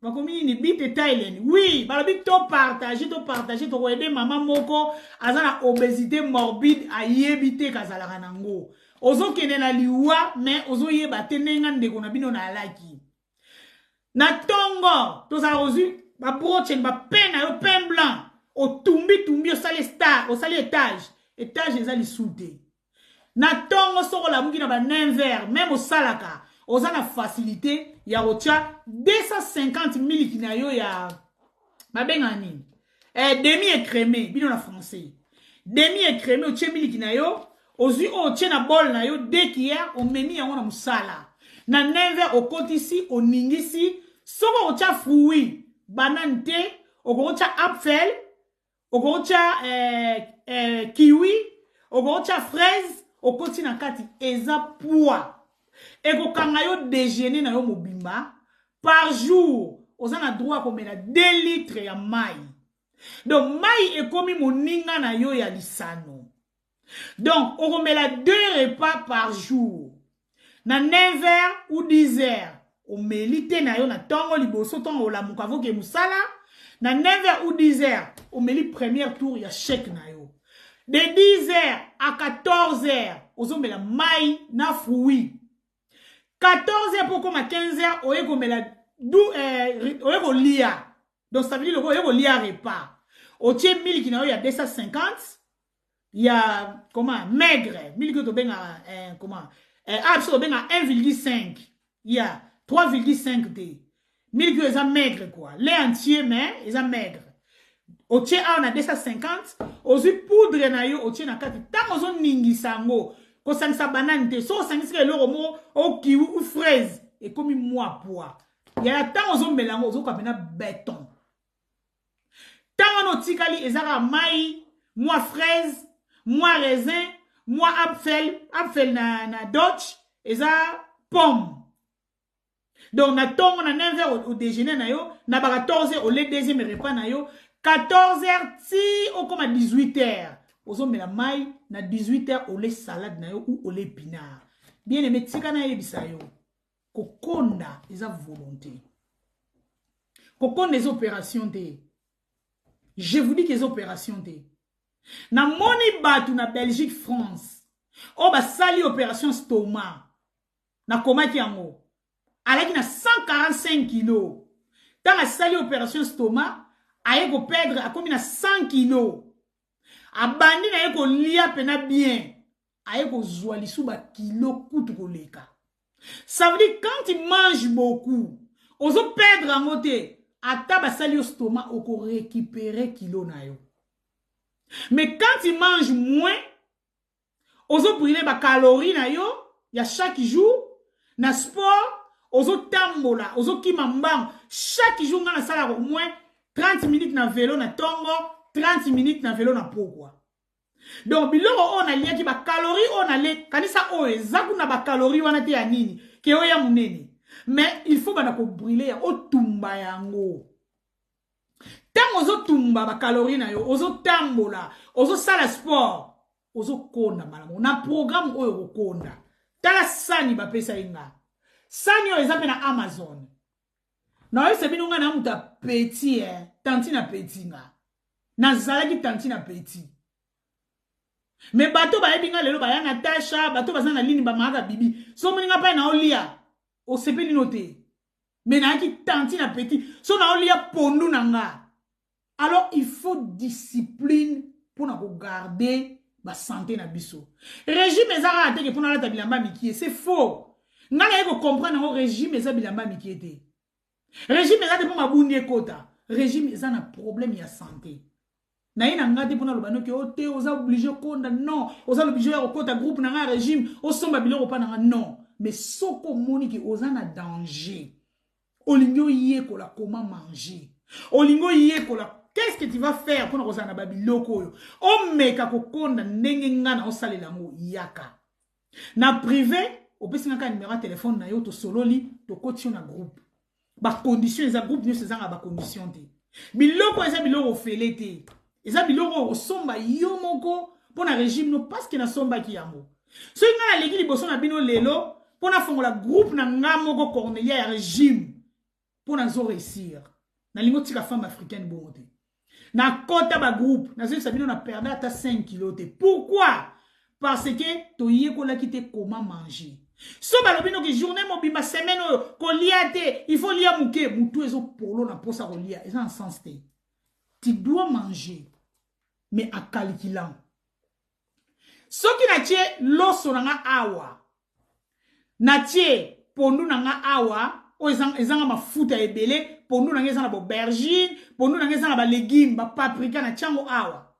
bakomi nini? Bite Thailand, oui, balobi topartager, topartager, tokoaider mama moko aza na obésité morbide, ayebi te kazalaka nango. Ozokende na liwa mais ozoyeba te. Ndenge ndeko na bino naalaki na ntongo, tozala kozwi babrochet, bapain na yo, pain blanc, otumbi-tumbi, osali star, osali étage étage, eza lisu te. Na ntongo soki olamuki na ba 9 heures même, osalaka, oza na facilité ya kotia 250 miliki na yo ya babengaka nini, demi écrémé, bino na français demi écrémé. Otie miliki na yo, ozwi oyo, otie na bol na yo, 2 cuillère, omemi yango na mosala na 9 heures, okotisi, oningisi. Soki okotia fruit, banane te, okokotia apfel, okokotia kiwi, okokotia fraise, okoti na kati, eza poids ekokanga yo déjeuner na yo mobimba. Par jour oza na droit komela 2 litres ya mai. Donc mai ekomi moninga na yo ya lisano. Donc okomela 2 repas par jour. Na 9 heures ou 10 heures omeli te na yo na ntongo liboso, ntongo olamuka voke mosala, na 9 heures ou 10 heures omeli première tour ya shake na yo. De 10 heures à 14 heures ozomela mai na fruit. 14 heures mpo okoma 15 heures, oye komela du, oye kolia. Donc ça veut dire oye kolia repas, otie miliki na yo ya 250 ya comment, maigre miliki oyo tobengaka, comment, ah, biso tobengaka 1,5 ya 3,5 te. Miliki oyo eza maigre quoi, lait entier, mais eza maigre. Otie awa na 250, ozwi poudre na yo, otie na kati. Ntango ozoningisa yango, kosangisa banane te. So osangisika eloko moko o kiwi ou fraise, ekomi mwa poids. Yaya, ntango ozomela yango, ozokoka mpena beton. Ntango wana otikali, eza kaka mai, mwa fraise, mwa raisin, mwa Apfel. Apfel na Deutsch eza pomme. Donc na ntongo na 9 heures, odéjeuner na yo. Na ba 14 heures, ole deuxième repas na yo. 14 heures ti okóma 18 heures, ozomela mai. Na 18 heures, ole salade na yo ou ole épinard. Bien aimé, tika nayebisa yo, kokonda eza volonté, kokonda eza opération te. Je vous dis que eza opération te. Namoni bato na Belgique, France, oyo basali opération stoma. Nakomaki yango, alaki na 145 kilo. Ntango asali opération stoma, aye koperdre, akomi na 100 kilo. Abandi na ye kolia mpena bien, aye kozwa lisu bakilo kutu koleka. Ça veut dire, quand tu manges beaucoup, ozoperdre yango te. Ata basali yo stoma, okorécupérer kilo na yo. Mais quand tu manges moins, ozobrûler bacalorie na yo ya chaque jour na sport. Ozotambola, ozokima mbango chaque jour. Nga nasalaka au moins 30 minutes na vélo na ntongo, 30 minutes na vélo na pokwa. Donc biloko oyo naliaki, bacalorie oyo nale, kanisa oyo eza kuna, bacalorie wana te ya nini ke oyo ya monene. Mais il faut banda kobrûler ya otumba yango. Ntango ozotumba bacalorie na yo, ozotambola, ozosala sport, ozokonda malamu. Na programme oyo kokonda, tala sani bapesa ye nga. Sani oyo eza mpe na Amazon. Naoyebisa bino, nga na moto ya petit, tantine petit. Nga nazalaki tantine petit, mais bato bayebi nga lelo, baya Natasha, bato baza na lini, bamaka bibi. So omoni nga mpai naolia, osepeli no te. Mais nayaki tantine petit. So naolia pondu na nga. Alors il faut discipline mpona kogarder basanté na biso. Régime eza kaka teke mpona alata bilamba mikie, c'est faux. Ngai naye kocomprendre yango. Régime eza bilamba mikie te. Régime eza te mpo mabundi ekota. Régime eza na problème ya santé naye na nga te mpona aloba noki o te oza obligé konda. Non, oza obligé ya kokota groupe na nga ya régime, osomba biloko mpa na nga, non. Mais soki omoni ke oza na danger, olingi oyekola comment manger, olingi oyekola qu'est-ce que tu vas faire mpona kozala na babiloko oyo, omeka kokonda ndenge nga na osalela yango, yaka na privé, opesi nga kaka numéro ya telefone na yo, tosololi, tokoti yo na groupe. Bacondition eza, groupe nyonso ezanga bacondition te. Biloko eza biloko ofele te, eza biloko oyo osomba yo moko mpo na régime no. Parce que nasombaki yango. Soki ngai naleki liboso na bino lelo mpo nafongola groupe na nga moko Cornelia ya régime, mpo nazo réussir, nalingi otika femme africaine bongo te. Nakɔta bagroupe, nazoyebisa bino, na perdre ata 5 kilo te. Pourquoi? Parce que toyekolaki te comment manger. So balobi noki journée mobimba, semaine oyo kolia te, il faut lia moke, motu ezopolo na mposa kolia, eza na sens te. Tu dois manger, mais en calculant. Soki natie loso na nga awa, natie pondu na nga awa oyo ezanga mafuta ebele, pondu na nga eza na baaubergine, pondu na nga eza na balégume, bapaprika, natie yango awa.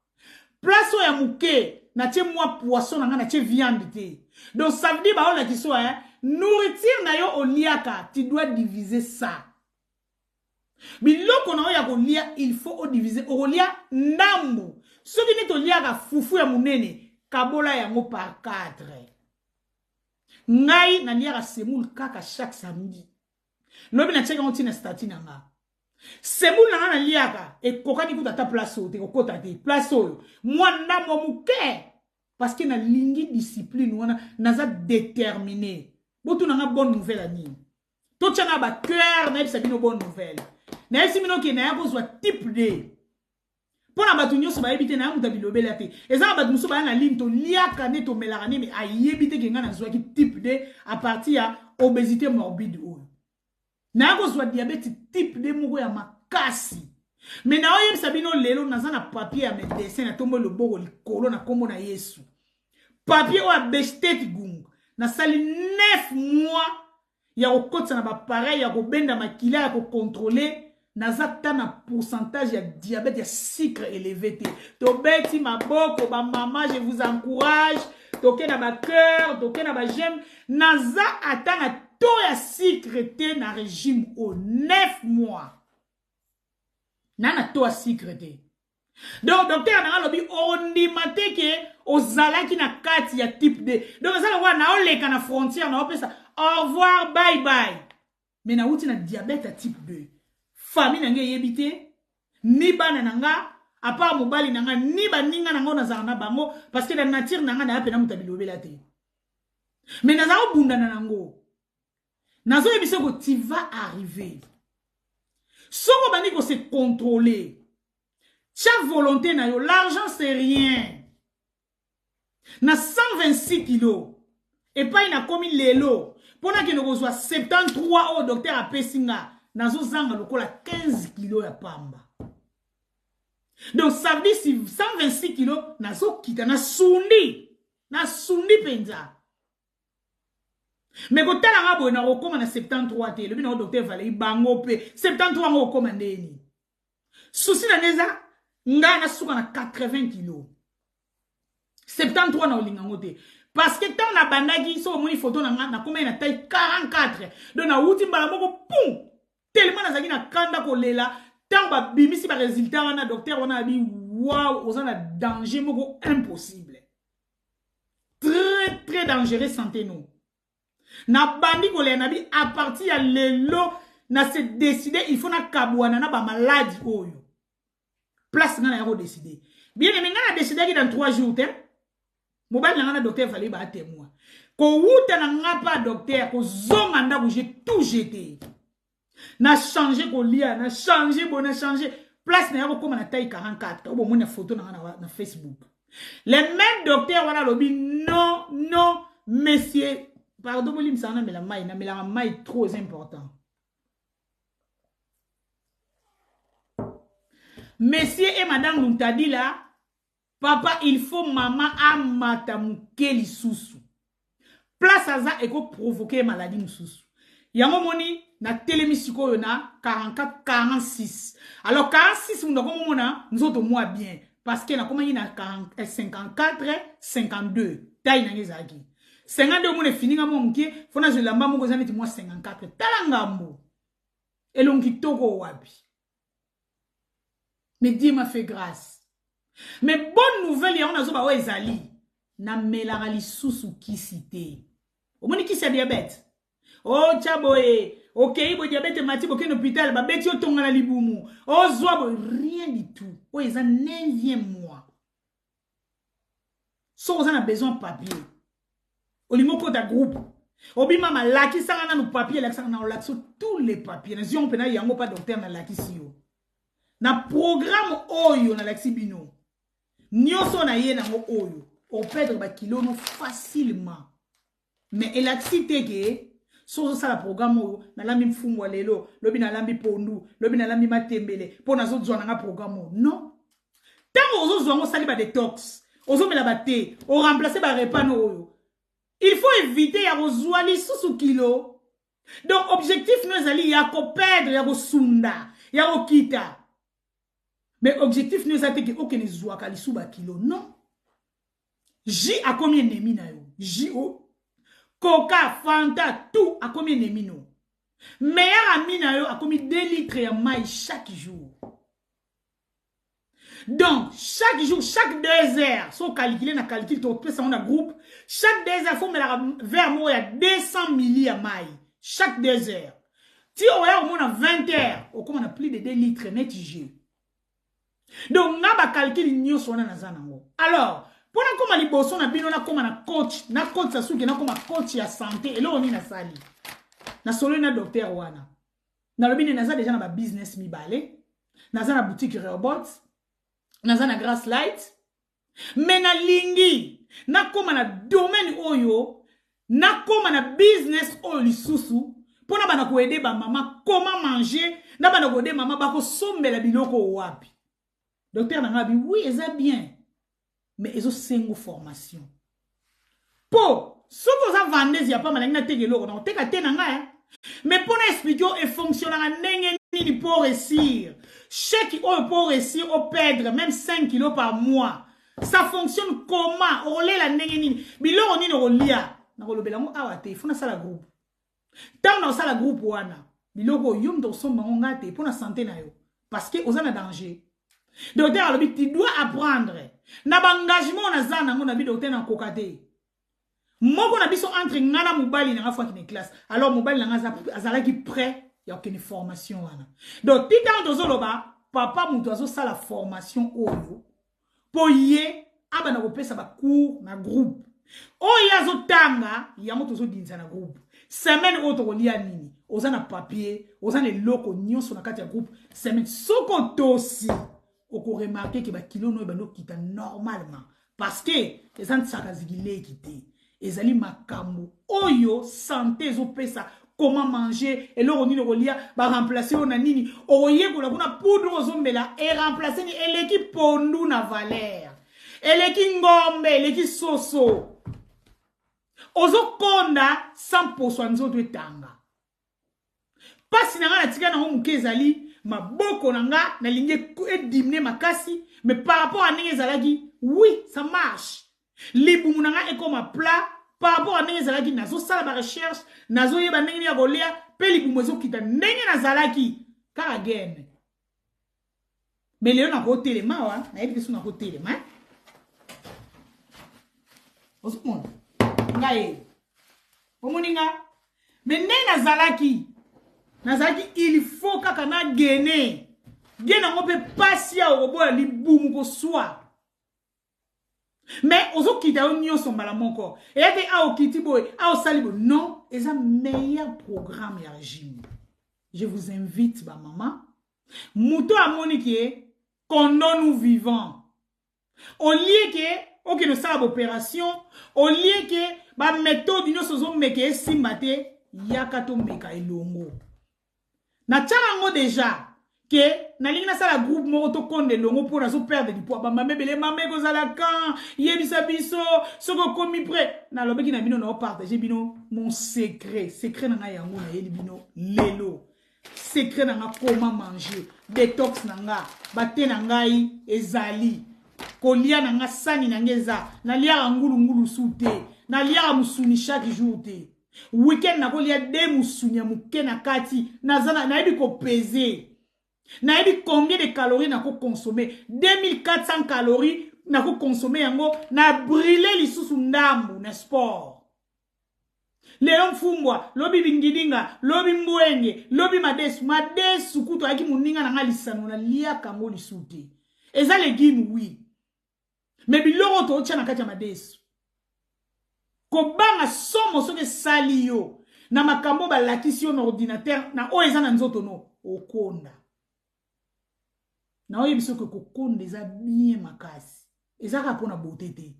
Place oyo ya moke, natie mwa poisson na nga, natie viande te. Donc ça veut dire, baolakisa oyo, nourriture na yo oliaka, tu dois diviser ça. Biloko na oyo ya kolia, il faut odiviser. Okolia ndambu. Soki neti oliaka fufu ya monene, kabola yango par 4. Ngai naliaka semoule kaka chaque samedi. Lobi natiaki yango ntina statut na nga. Semoule na nga naliaka ekokani kuta ata place oyo te, kokota te place oyo, mwa ndambo moke, parce que nalingi discipline wana, naza déterminé. Botuna nga bonne nouvelle ya nini? Totya na bacœur. Nayebisa bino bonne nouvelle, nayebisi bino ke naya kozwa type D. Mpo na bato nyonso bayebi te, na moto bilobela te. Eza na bato mosusu baya na ligne, toliaka nde tomelaka nde, mais ayebi te ke ngai nazwaki type 2 à partir ya obésité morbide oyo. Naya kozwa diabète type 2 moko ya makasi. Mais naoyebisa bino lelo naza na papier ya médecin, natomboli loboko likolo na nkombo na Yesu. Papier oyo ya Bestätigung, nasali 9 mois ya kokotisa na bapareil ya kobenda makila ya kocontrôler, naza ta na pourcentage ya diabète ya sucre élevé te. Tobeti maboko bamama, je vous encourage, toke na bacœur, toke na baj'aime. Naza ata na taux ya sucre te na régime oyo 9 mois na taux ya sucre te. Donc docteur nanga alobi ondima te ke ozalaki na kati ya type 2. Donc eza lokola naoleka na frontière, naopesa au revoir, bye bye, mais nauti na diabète ya type 2. Famille na ngai eyebi te, ni bana na nga, à part mobali na nga, ni baninga na nga oyo nazalaka na bango, parce que na nature na nga naya mpena moto ya bilobela te. Mais naza kobundana nango. Nazoyebisa ko tu vas arriver soki obandi kose contrôler. Tia volonté na yo, l'argent c'est rien. Na 126 kilo epai nakomi lelo, mpo nakende kozwa 73 oyo docteur apesi nga, nazozanga lokola 15 kilo ya pamba. Donc ça veut dire si 126 kilo nazokita, nasundi, nasundi mpenza. Mais kotala nga boye, nakokóma na 73 te. Elobi nango docteur Valérie, bango mpe 73 yango okóma ndeni. Souci na nga eza ngai nasuka na 80 kilo. 73 na olinga yango te, parce que ntango nabandaki, so omoni photo na nga, nakomaki na taille 44. Donc nawuti mbala moko pum, tellement nazalaki na kanda kolela. Ntango babimisi baresultat wana, docteur wana abi wow, oza na danger moko impossible, très très dangereux santé. No nabandi kolela na bi à partir ya lelo na se décide, il faut nakabwana na bamaladi oyo. Place nga na ya kodécider, bien aimé, nga na décidaki dans 3 jours te. Mobali na nga na docteur Valérie baatémoin. Kowuta na nga mpa docteur, kozonga ndako, j'ai tout jeté. Na change kolia, na change boye, na change place na ya kokóma na taille 44 oyo bomoni na photo na nga na Facebook. Le même docteur wana alobi non, non monsieur, pardon, bolimbisaka, namela mai, namelaka mai trop important. Monsieur et madame Luntadila, papa, il faut mama amata moke lisusu. Place aza ekoprovoquer maladie mosusu. Yango moni natelemi sikoyo na 44, 46. Alors 46 mundu akomomona nzoto mwa bien, parce que nakomaki na 54, 52. Taille nange ezalaki 52. Omona efininga mwa moke, fo nazwa elamba moko eza neti mwa 54. Tala ngambo elongi kitoko wapi. Mais Dieu m'a fait grâce. Mais bonne nouvelle yango nazoba oyo ezali, namelaka lisusu kisi te. Omoni kisi ya diabète otya boye, okei boye, diabète emati, bokende hôpital, babeti yo tonga na libumu, ozwa boye, rien du tout. Oyo eza 9e mois. Soki oza na besoin papier, olingi okota groupe, obima malakisanga nanu papier, elakisanga na olakisi tous les papiers. Nazwi yango mpena yango pa docteur, nalakisi yo na programme oyo nalakisi bino nyonso na ye nango oyo, operdre bakilo no facilement. Mais elakisi te ke so ozosala programme oyo, nalambi mfungwa lelo, lobi nalambi pondu, lobi nalambi matembele, mpo nazozwa nanga programme oyo. Non, ntango ozozwa yango, osali badetox, ozomela bate, oremplace barepas no oyo, il faut éviter ya kozwa lisusu kilo. Donc objectif no ezali ya koperdre, ya kosunda, ya kokita, mais objectif no eza te ke okende zwaka lisusu bakilo. Non, jus akomi ennemi na yo, jus o Coca, Fanta, tout akomi ennemi no. Meilleur ami na yo akomi 2 litres ya mai chaque jour. Donc chaque jour, chaque 2 heures, so calculer na calcul topesa yango na groupe, chaque 2 heures fo omelaka verre moko ya 200 mili ya mai chaque 2 heures. Ti oya komona 20 heures, okóma na plus de 2 litres neti jus. Donc nga bacalcul nyonso wana naza nango. Alors mpo nakóma liboso na bino, nakóma na coach, nakotisa suki, nakóma coach ya santé, eloko nini nasali? Nasololi na docteur wana, nalobi nde naza déjà na babusiness mibale. Naza na boutique Robot. Naza na Grace Light, mais nalingi nakóma na domaine oyo, nakóma na business oyo lisusu, mpo na bana koaider bamama comment manger, na bana koaider mama bakosombela biloko wapi. Docteur na ngai abi: oui, eza bien, mais ezosengo formation, mpo soki oza vendeuse ya pamba, nalingi nateka eloko na koteka te na ngai. Mais mpo na expliquer oyo efonctionnaka ndenge nini mpo réussir chèque oyo, mpo réussir operdre même 5 kilos par mois, ça fonctionne comment, okolela ndenge nini, biloko nini okolia, nakolobela yango awa te. Ifo nasala groupe. Ntango na kosala groupe wana, biloko oyo yo moto osomba yango, nga te, mpo na santé na yo, parce que oza na danger. Docteur alobi: tu dois apprendre. Na baengagement naza nango na bi docteur, nakoka te. Moko na biso, entre nga na mobali na nga, faut akende classe. Alors mobali na nga azalaki prêt ya kokende formation wana. Donc ti ntango tozoloba, papa moto azosala formation oyo mpo ye abanda kopesa bacours na groupe oyo ye azotanga yango. Tozodinisa na groupe semaine oyo tokolia nini. Oza na papier, oza na eloko nyonso na kati ya groupe. Semaine soki otosi, okoremarquer ke bakilo no ebandi okita normalement, parce que eza nsaka zikileki te, ezali makambo oyo santé ezopesa: comment manger, eloko nini okolia, baremplacer oyo na nini. Okoyekola kuna poudre ozomela eremplacer nini, eleki pondu na valeur, eleki ngombe, eleki soso. Ozokonda sans poso ya nzoto etanga. Mpasi na ngai natika nango moke ezali maboko na nga, nalingi ediminuer makasi, mais par rapport à ndenge ezalaki, oui, ça marche. Libumu na nga ekoma plat par rapport à ndenge ezalaki. Nazosala barecherche, nazoyeba ndenge nini ya kolia mpe libumu ezokita. Ndenge nazalaki kaka gaine, mais lelo nakotelema awa, nayebi te so nakotelema. Ozomona ngai, omoni nga, mais ndenge nazalaki, il faut kaka nagainer gaine yango mpe pasi ya okoboya libumu koswa. Mais ozokita yo nyonso mbala moko eya te, a okiti boye, a osali boye, non. Eza meilleur programme ya régime. Je vous invite, bamama, moto amoni ke kondonu vivant, olie ke okende osala baopération, olie ke baméthode nyonso ozomeka esimba te, yaka tomeka elongo. Natiaka yango déjà ke nalingi nasala groupe moko, tokonda elongo mpo nazoperdre du poids. Bamama ebele: mama, ekozala kan? Yebisa biso soki okomi prêt. Nalobaki na bino, naopartager bino mon secret. Secret na ngai yango nayeli bino lelo. Secret na nga, comment manger, détox na nga, bate na ngai ezali kolia na nga, sani na nga eza, naliaka ngulungulu su te, naliaka mosuni chaque jour te. Weekend nakolia de mosuni ya moke na kati. Nayebi kopeser, nayebi combien de calories nakoconsommer: 2400 calories nakoconsommer yango, na brûler lisusu ndambu na sport. Lelo mfumbwa, lobi bingidinga, lobi mbwenge, lobi madesu. Madesu kutu ayaki moninga na nga lisano, naliaka yango lisu te. Eza légume, oui, mais biloko tootya na kati ya madesu, kobanga somo soki esali yo na makambo balakisi yo na ordinateur na oyo eza na nzoto no, okonda. Naoyebi soki kokonda eza bien makasi, eza kaka mpona bote te.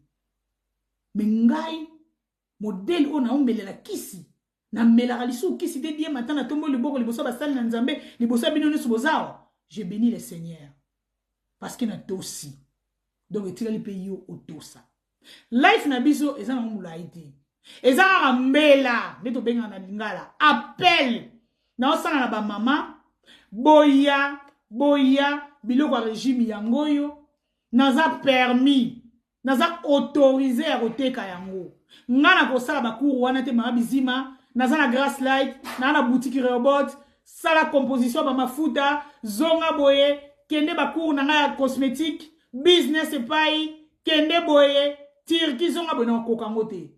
Mais ngai, modèle oyo naomelela kisi, namelaka lisusu kisi te. Die matin natombo liboko liboso basali na Nzambe, liboso ya bino nyonso bozawa, je bénis le Seigneur parce que natosi. Donc etikali mpe yo otosa. Life na biso eza nango molai te, eza kaka mbela nde tobengaka na lingala appel. Naosala na bamama: boya, boya, biloko ya régime yango oyo. Naza permis, naza autorisé ya koteka yango. Nga na kosala bacours wana te. Mama Bizima, naza na Grace Light, naa na boutique Robot. Sala composition ya bamafuta, zonga boye, kende bacours na ngai ya cosmétique, business epai, kende boye Turquie, zonga boye, na kokoka yango te.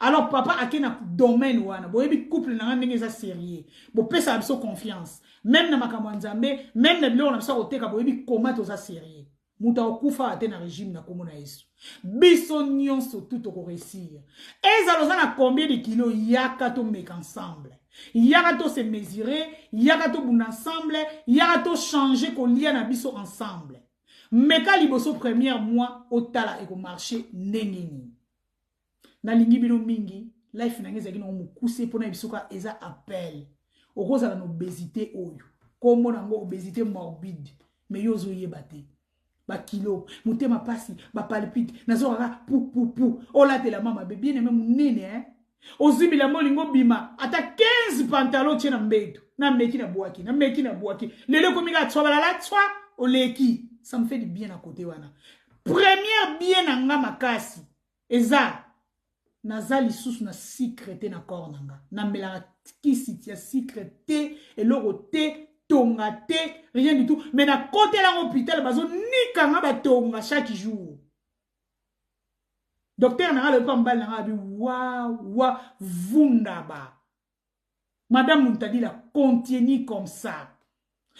Alors papa ake na domaine wana. Boyebi couple na nga ndenge eza sérieux, bopesaka biso confiance même na makambo ya Nzambe, même na biloko na biso ya koteka. Boyebi koma toza sérieux. Moto akokufa te na régime na kombo na Yesu. Biso nyonso tu tokoréussir. Ezala oza na combien de kilo, yaka tomeka ensemble, yaka tose mesurer, yaka tobunda ensemble, yaka tochanger kolia na biso ensemble. Meka liboso première mois, otala ekomarcher ndenge nini. Nalingi bino mingi. Life na ngai ezalaki nango mokuse mpona biso ka eza appel. Okozala na obésité oyo kombo nango obésité morbide, mais yo ozoyeba te. Bakilo, motema pasi, bapalpite, nazokaka pu pu pu, olatela mama be bien aimé monene, eh? Ozwi bilamba, olingi obima, ata 15 pantalon otie na mbeto, nameki, na bwaki, nameki, na bwaki. Lelo ekomi kaka tswa balala tswa oleki. Ça me fait du bien na côté wana. Première bien na nga makasi eza naza lisusu na sucre te na corps na nga. Namelaka kisi ya sucre te, eloko te, tonga te, rien du tout. Mais nakotelanga hôpital, bazonika nga batonga chaque jour. Docteur na nga alobi pa mobali na nga, abi wa wa vundaba, madame Muntadila continue comme ça.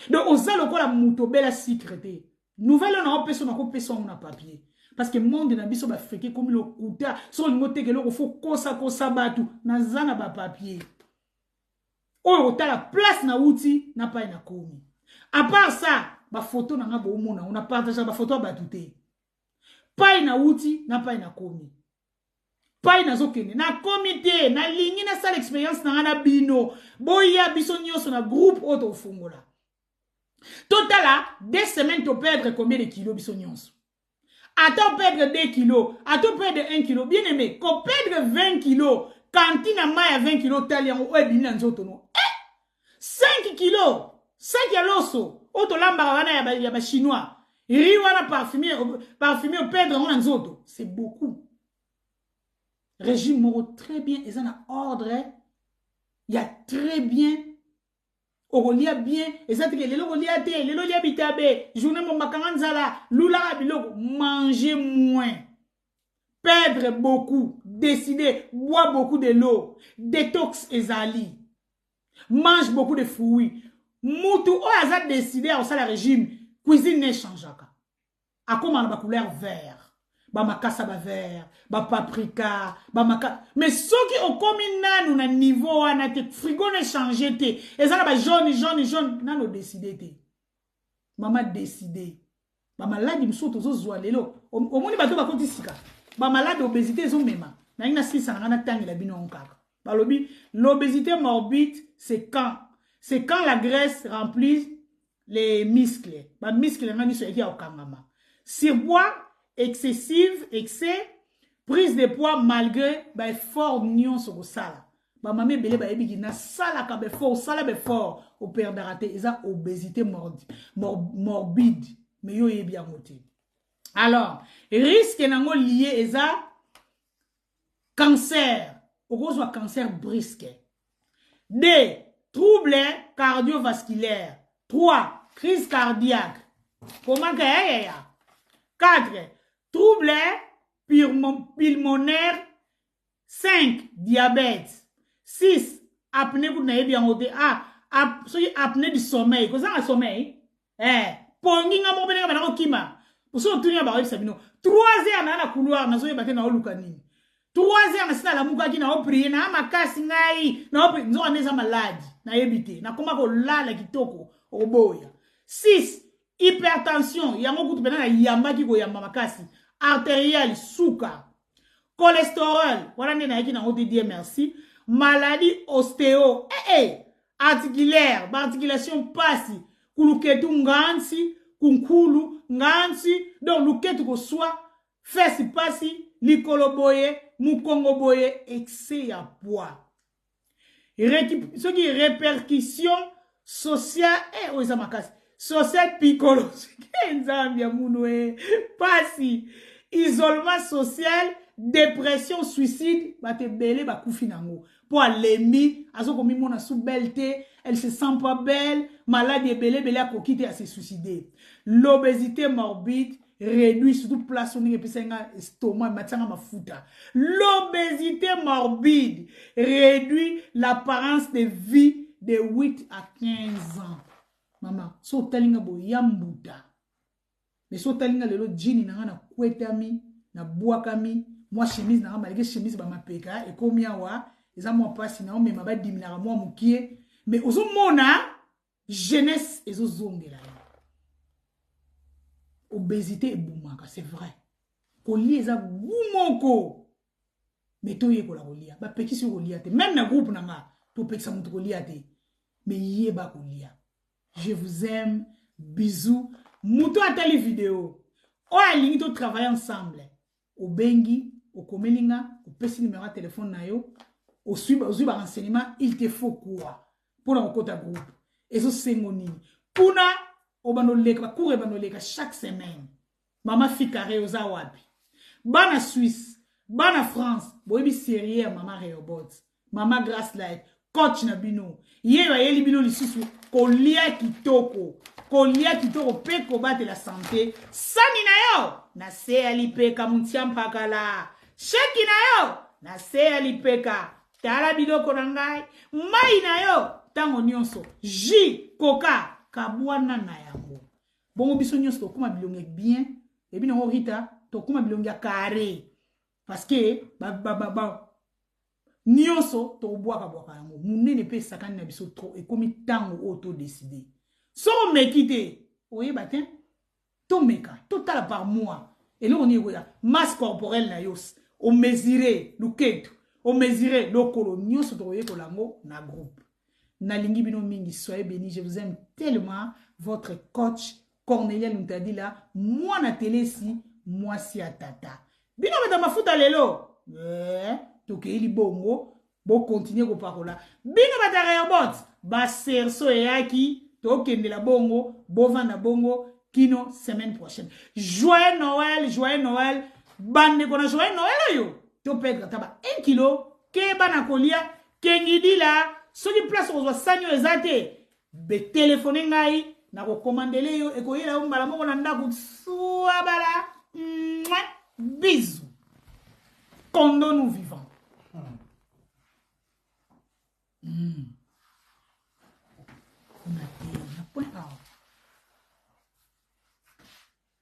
Donc oza lokola moto obela sucre te. Nouvelle oyo naopesa, nakopesa yango na papier, parce que monde na biso baafrike ekomi lokuta. Soki olingi oteka eloko, faut kosakosa bato. Naza na bapapier oyo kotala place nauti na pai nakomi. À part ça, bafoto na nga boomona ngo, na partageaka bafoto ya bato te. Pai nauti na pai nakomi, pai nazokende, nakomi te. Nalingi nasala expérience na nga na bino. Boya biso nyonso na groupe oyo tofungola, totala 2 semaines toperdre combien de kilo biso nyonso. Ata operdre 2 kilo, ata operdre 1 kilo, bien aimé, koperdre 20 kilo, kanti na mai ya 20 kilo, otali yango oyo ebimi na nzoto no, eh! 5 kilo, 5 ya loso oyo tolambaka wana ya bachinois, riz wana parfumé parfumé, operdre yango na nzoto, c'est beaucoup. Régime moko très bien, eza na ordre ya très bien. Okolia bien, eza teke lelo kolia te, lelo lia bitabe, journée momakanga nzala, lulaka biloko. Manger moins, perdre beaucoup, décider, bois beaucoup de l'eau, détox ezali, mange beaucoup de fruits. Mutu oyo aza décidé ya kosala régime, cuisine ne echangeaka, akóma na bacouleur vert, bamakasa bavert, bapaprika, bamaka. Mais soki okomi nanu na niveau wana te, frigo na echange te, eza na bajaune, jaune, jaune, nanu odécider te. Mama, décide. Bamaladi mosusu tozozwa lelo, omoni bato bakoti sika bamaladi, obésité ezomema. Nangi nasilisa na ngai, natangela bino yango kaka. Balobi l'obésité morbide, c'est quand la graisse remplit les muscles. Bamuscle nga nyonso eyaki ya kokangama. Surpoids excessive, excès prise de poids malgré baeffort nyonso kosala. Bamama ebele bayebiki nasalaka baeffort, osala baeffort, operdaka te. Eza obésité morbide, mais yo oyebi yango te. Alors risque nango lié eza cancer, okozwa cancer brusque. D, trouble cardiovasculaire. 3, crise cardiaque, komaka yayaya. 4, trouble pulmonaire. 5, diabète. 6, apnée. Kutu nayebi yango te. Ah, soki apnée du sommeil, kozanga sommeil, pongi nga moko mpe ndenge bana kokima. Poso otuni nga, bakoyebisa bino 3 heures naa na couloir, nazoyeba te naoluka nini. 3 heures nasi nalamukaki, naoprier naa makasi ngai, nzoka nde eza maladi, nayebi te. Nakoma kolala kitoko, oboya. 6, hypertension. Yango kutu mpena nayambaki koyamba makasi, artériel, suka, cholestérol wana nde nayaki nango te, Dieu merci. Maladie ostéo articulaire, baarticulation mpasi, kuluketu ngansi, kunkulu ngansi, donc luketu koswa, fesi pasi, likolo boye, mokongo boye, excès ya poids. Soki répercussion sociale, oyo eza makasi, social, psychologique, nzambe ya munu, pasi, isolement social, dépression, suicide. Bato ebele bakufi nango mpo alembi, azokomimona su belle te, elle se sent pas belle, maladi ebele ebele, akoki te, ase suicider. L'obésité morbide réduit surtout place ndenge epesaki nga estomac, ematianga mafuta. L'obésité morbide réduit l'apparence de vie de 8 à 15 ans. Mama, so otali nga boye ya mbuta, mais so otali nga lelo, jini na nga nakwetami, nabwakami mwa chemise na nga, malgré chemise bamapeka ekomi awa, eza mwa mpasi na omema, badiminaka mwa mokie, mais ozomona jeunesse ezozongela yo. Obésité ebomaka, c'est vrai. Kolia eza gu moko, mais toyekola kolia. Bapekisi yo kolia te. Même na groupe na nga, topekisa moto kolia te, mais yeba kolia. Je vous aime, bisous. Moto atali video oyo alingi totravaille ensemble, obengi, okomeli nga, opesi numéro ya telefone na yo, ozwi barenseignement. Il te faut quoi mpona kokota groupe? Ezosengo nini kuna? Obanda oleka bacours, ebanda oleka chaque semaine. Mama Fikare, oza wapi? Bana Suisse, bana France, boyebi série ya Mama Reobot, Mama Grace Light, coach na bino. Ye oyo ayeli bino lisusu kolia kitoko, kolia kitoko mpe kobatela santé. Sani na yo na se ya lipeka, montia mpakala sheki na yo na se ya lipeka. Tala biloko na ngai, mai na yo ntango nyonso, jus, koka, kabwana na yango. Bongo biso nyonso tokóma bilongi ya bien. Ebi nango Rita, tokóma bilongi ya carré, parce que ba, ba, ba, ba, nyonso tokobwaka-bwaka yango monene mpe esakani na biso trop. Ekomi ntango oyo todécider. Soki omeki te, oyeba te. Tomeka, totala par mois eloko nini ekoya. Masse corporelle na yo, omesure luketu, omesure lokolo, nyonso tokoyekola yango na groupe. Nalingi bino mingi, soyez bénis, je vous aime tellement. Votre coach Cornelia Luntadila, mwana telesi, mwasi ya tata. Bino beta mafuta lelo, tokei libongo, bokontinue kopakola. Bino bata Reobot, baserso eyaki, tokendela bongo, bovanda bongo kino semaine prochaine. Joyeux Noël, joyeux Noël bandeko. Na joyeux Noël oyo, toperdre ata ba 1 kilo. Keba na kolia, kengidila. Soki place okozwa sani oyo eza te, betelefone ngai, nakokomandele yo, ekoyela yo mbala moko na ndako. Suabala, bisous, kondo nous vivons.